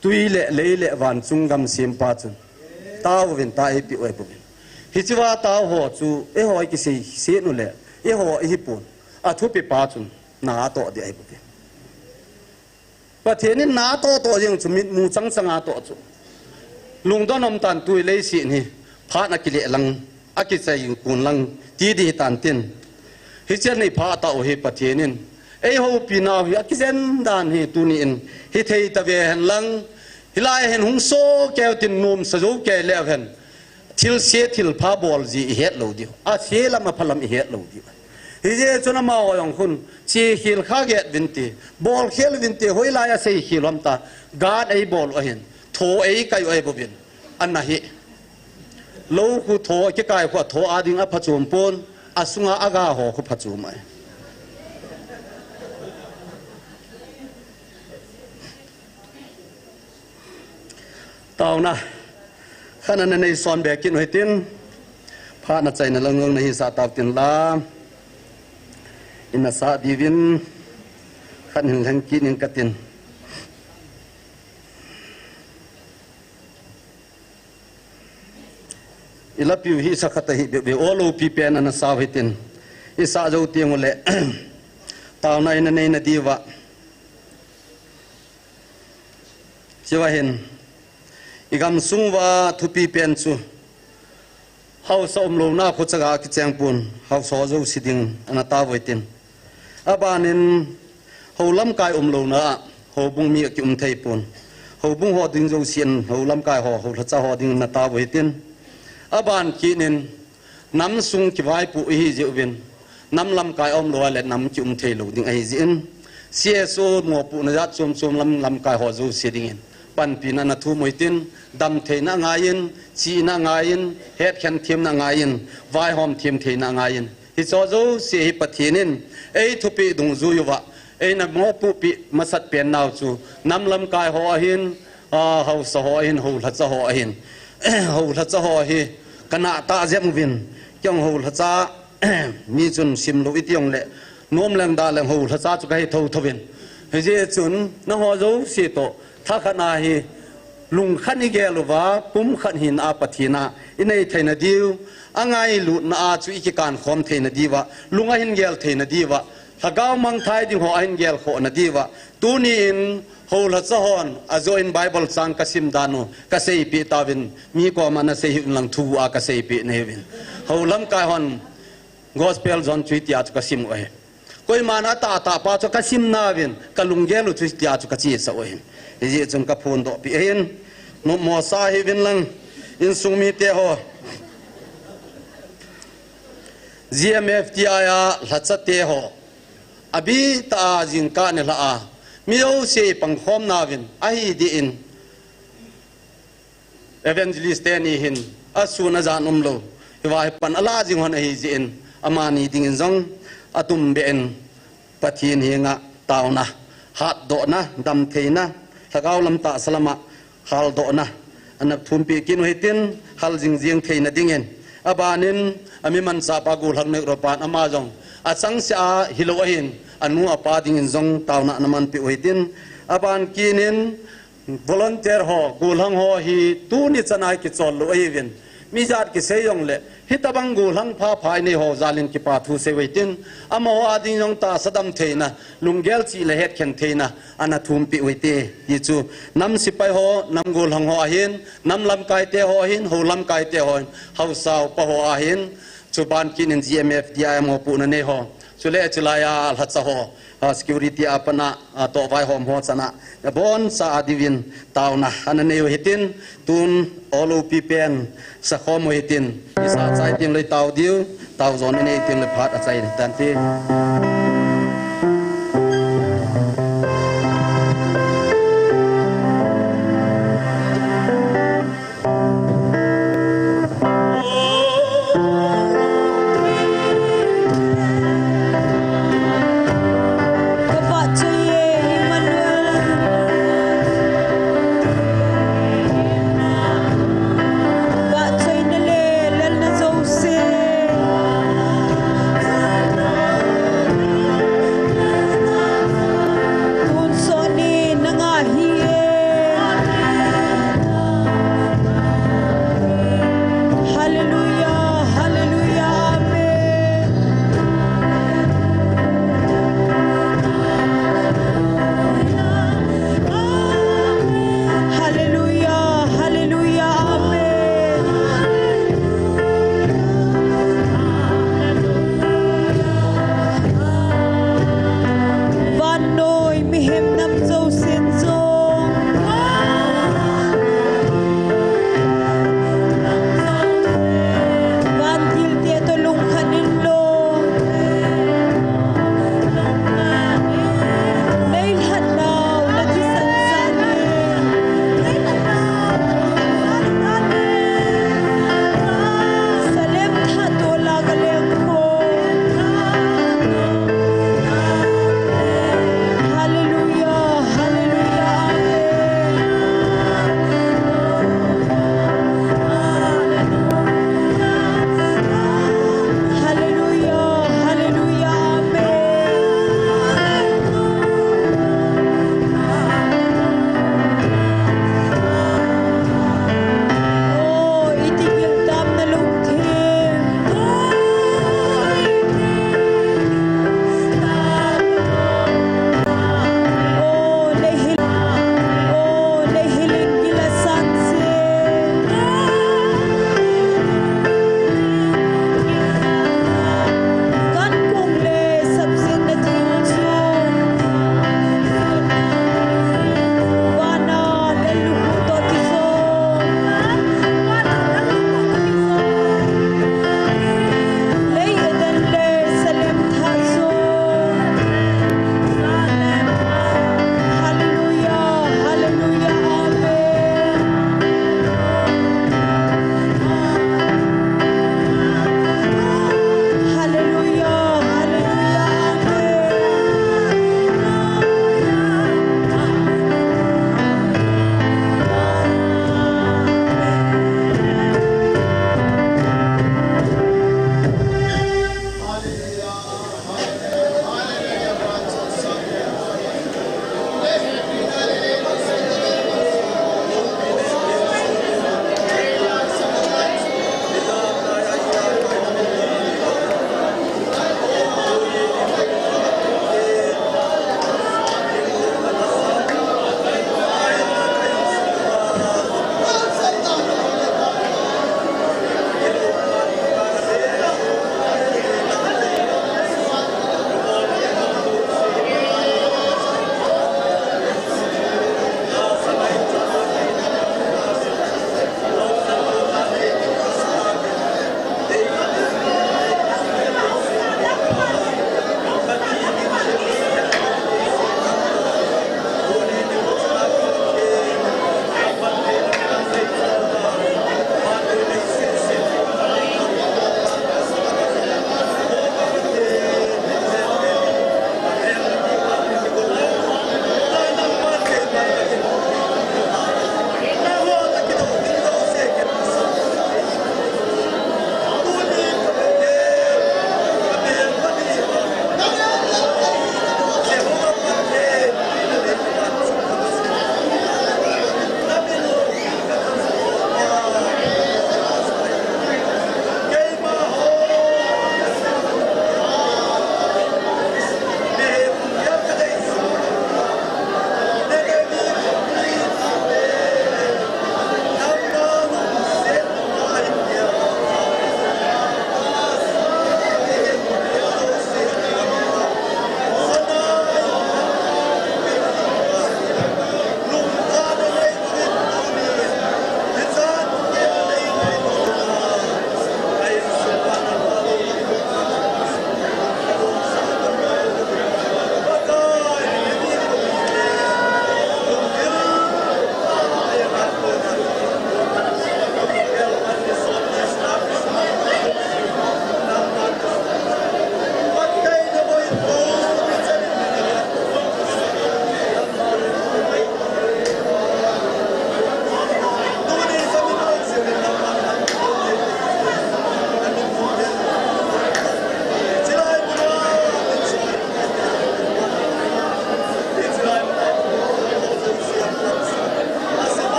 Tui le lei le van chung gam sempa chun, taovin tia eipeh u ahi pouvin. Hichea tao ho chu, eiho ikiseiset u le, eiho ihi pon. Athupi pa chun, na atoh ding ahi pouvin. Pathen in na atoh toh jeng chu mitmu chang chang atoh chu. Lungdon um tan, tui leiset hi phat in akile lang, akichai kun lang ti ding hitan tin. Hiche a nei phat tah u hi Pathen in eihoupi nau hi akijen dan hi tuni in hithei tave hen lang. Hilai hin hung soh keu tin, nomsa jou kei leu hen. Thilse thilpha bol ji ihet lou diu. Ase lam apha lam ihet lou diu. Hijeh chun amaho jong khun, chekhel kha get uvin te, bolkhel uvin te, hoilai a seikhel u ham tia, gan eibol u ahin, tho eikai u ahi bouvin. Ana hi. Lou khu tho, kikai khu tho a ding aphachom pon, asunga aga ho khu phachom ahi. Taona khat ana nei son be kit u hitin, phat na chaina lang jong nahisah tau tin la, ina sah diuvin khat hin lheng kit ning katin. Ilapiu hi sa khat ahi beh beh, o loupi pen ana sau hitin, isah jou teng uleh, taona ina neina diuva. Chua hin, igamsung uva thupi pen chu, haosa umlouna khu chaga kicheng pon, haosa ho jouse ding ana tao uve tin. Abanin, hou lamkai umlouna a, houbung mi akium thei pon. Houbung ho ding jousen, hou lamkai ho, hou lhacha ho ding ana tao uve tin. Aban kit in, nam sung kivaipoh ihi jeh uvin, nam lamkai aumlou a le nam kium thei lou ding ahi jeh in, C S O mopohna jat chom chom lam lamkai ho jouse dingin panpina ana thum u hitin, damtheina angaiyin, chihna angaiyin, hetkhen themna angaiyin, vaihom them theina angaiyin. Hiche jouse hi Pathen in eithupeh dungjui uva, eina mopohpeh masat pen nau chu, nam lamkai ho ahin, a, haosa ho ahin, hou lhacha ho ahin. Hou lhacha ho hi, kana tah jep uvin, kei jong hou lhacha, mi chun simlou iti jongle, nom leng dah leng hou lhacha chu kahi thotho uvin. Hijeh chun, nangho jouse toh, thakhat na hi, lungkhat igel uva, pumkhat hina a Pathen a inei theina diu, angailutna a chu ikikan khom theina diuva, lung ahin gel theina diuva, lhagao mangthai ding ho ahin gelkhohna diuva, tuni in hou lhacha hon ajoh in Bible chang kasim dan u kaseipeh tauvin, mi koma nasei hih un lang thu a kaseipeh nahiuvin. Hou lamkai hon Gospel John chu hitia chu kasim u ahi. Koiman atahtah pa chu kasim nauvin, kalunggel u chu hitia chu kachesah u ahin. Hijeh chun kaphondohpeh ahin, nopmo sa hih uvin lang, insung mite ho, G M F T I a lhachate ho, abitah a jingkah nilhah a, mi jouse ipangkhom nauvin, ahi deh in, Evangelist teni hin, asun ajan umlou, hiva hi pan alah jing hon ahi jeh in, amani dingin jong, atumbeh in, Pathen henga taona, hatdohna, damtheina, lhagao lam tahsa lama haldohna ana thumpeh kit u hitin, hal jingjing theina dingin. Abanin, ami manchahpa Gollhang Nekropan ama jong achangseh a hilou ahin, anu apa dingin jong taona ana manpeh u hitin. Aban kinin, volunteer ho, gollhang ho hi tuni chana kichol lou ahiuvin. Mijat kisei jongle, hitobang gollhang phapha inei ho jalin kipa thu sei u hitin, amaho ading jong tahsa damtheina, lunggel chih le hetkhen theina ana thumpeh u hite. Hichu nam sepai ho, nam gollhang ho ahin, nam lamkaite ho ahin, hou lamkaite ho ahin, haosa upa ho ahin, chuban kinin G M F, D I M ho puhna nei ho, chule chulaiya lhacha ho, a, security a pana, a, tohvaihom ho chana, aboncha a diuvin taona ana nei u hitin, tun ol upi pen sakhom u hitin, isa chai tengle tao diu, tao jona nei tengle phat achai tante.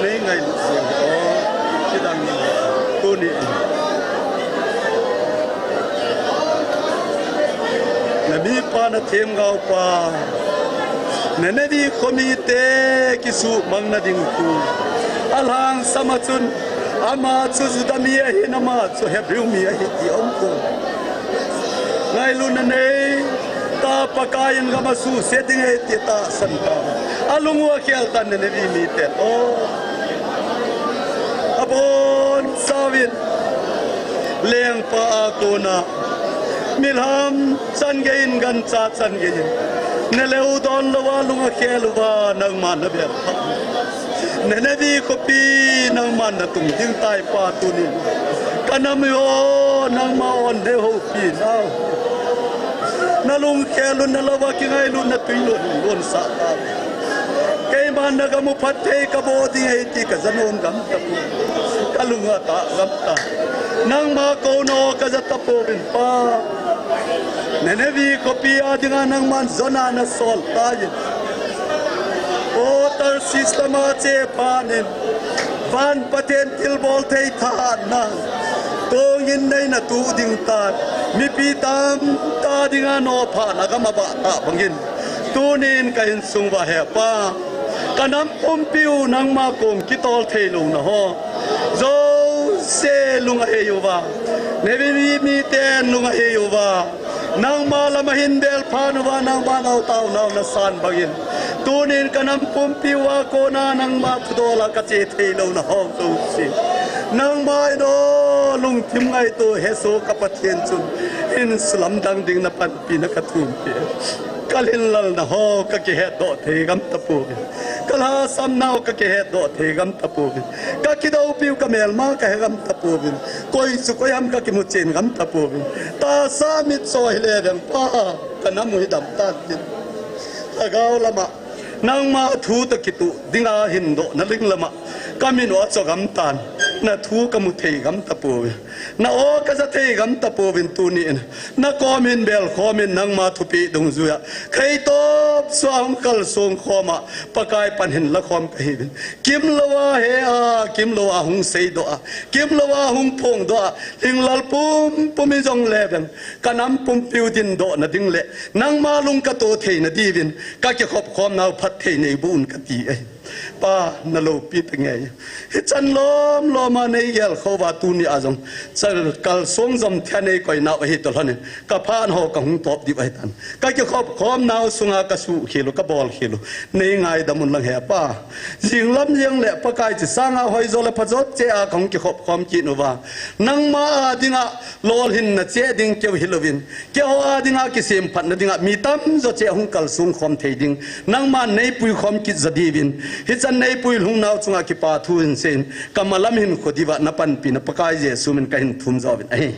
Nei ngailut jing o, kidang tuni. Na mipa na themgao pa, Nineveh khomite kisuhmang na ding thu alhangsam a chun, ama chu Juda mi ahin, ama chu Hebrew mi ahi ti aum poi. Ngailutna nei ta, Pakaiyin gam asuhset ding ahi ti tahsan ta. Alung u akhel tan Nineveh mite. O, abonchauvin lengpa a kona milham chan geiyin, gancha chan geiyin, neleu donlouva lung akhel uva nangman na bel pha. Nineveh khopi, nangman na tung ding tai pa tunin. Ka nam ho, nangma on de ho pi nau. Na lungkhel un na louva kingailutna tui lon lon sah ta. Keiman na gam u phatthei ka boh ding ahi ti ka ja nom gam tapoi. Ka lung atah gam ta. Nangma kouna ka ja tapouvin pa. Nineveh khopi a dinga nangman Jonah na sol tai. O Tarshish lama che phat in, van Pathen thilbol thei thahatna, tongin nei na tuh ding tai, mipi tamtah dinga nophahna gam abah tah bangin, tunin ka insung uva he pa, ka nam pumpi u nangma kom kitol theilouna ho jouse lung ahei uva, Nineveh miten lung ahei uva, nangma lam ahin bel phat uva, nangma nau taonau na san bangin, tunin ka nam pumpi uva kona nangma thudol a ka che theilouna ho jouse, nangma in o lungthim ngaito hesoh ka Pathen chun hin sulamdang ding na panpina ka thumpi. Ka lhinlelna ho ka kihetdoh thei gam tapoi. Ka lhasam nau ka kihetdoh thei gam tapoi. Ka kidoupiu ka melma ka he gam tapoi. Koi chu koi ham ka kimu chen gam tapoi. Tahsa mitcho hile veng pa, ka nam u hi dam tan tin. Lhagao lama nangma thu toh kituh dinga hin doh na ling lama ka min u acho gam tan. Na thu ka mu thei gam tapoi. Na o ka ja thei gam tapouvin tunin. Na kom hin bel khomin nangma thupeh dungjuia. Kheitop sua hung kalsong khoma Pakai pan hin la khom ka hiuvin. Kimlouva he a, kimlouva hung seidoh a, kimlouva hung phongdoh a, lhinglel pumpum in jong le veng, ka nam pumpiu dindoh na ding le, nangma lung ka to thei na diuvin, ka kikhop khom nau phatthei nei boh un ka ti ahi. Pa, na loupi ta nge. Hichan lom loma nei gel khouva tuni a jong. Chal kalsong jom thia nei koi nau ahi toh lhonin. Ka phat ho ka hung top diu ahi tan. Ka kikhop khom nau sunga ka suhkhel u, ka bolkhel u. Nei ngaidam un lang he pa. Jinglam jeng le Pakai chi sanga hoijo le phajo cheh a ka hung kikhop khom kit uva. Nangma a dinga lolhinna cheh ding keu hilouvin. Keiho a dinga kisemphatna dinga mi tamjo cheh hung kalsong khom thei ding. Nangman nei pui khom kit jo diuvin. Hichan nei pui lhung nau chunga kipa thu hin seiyin. Ka malam hin kho diuva na panpina Pakai Jesu min ka hin thum jo uvin ahi.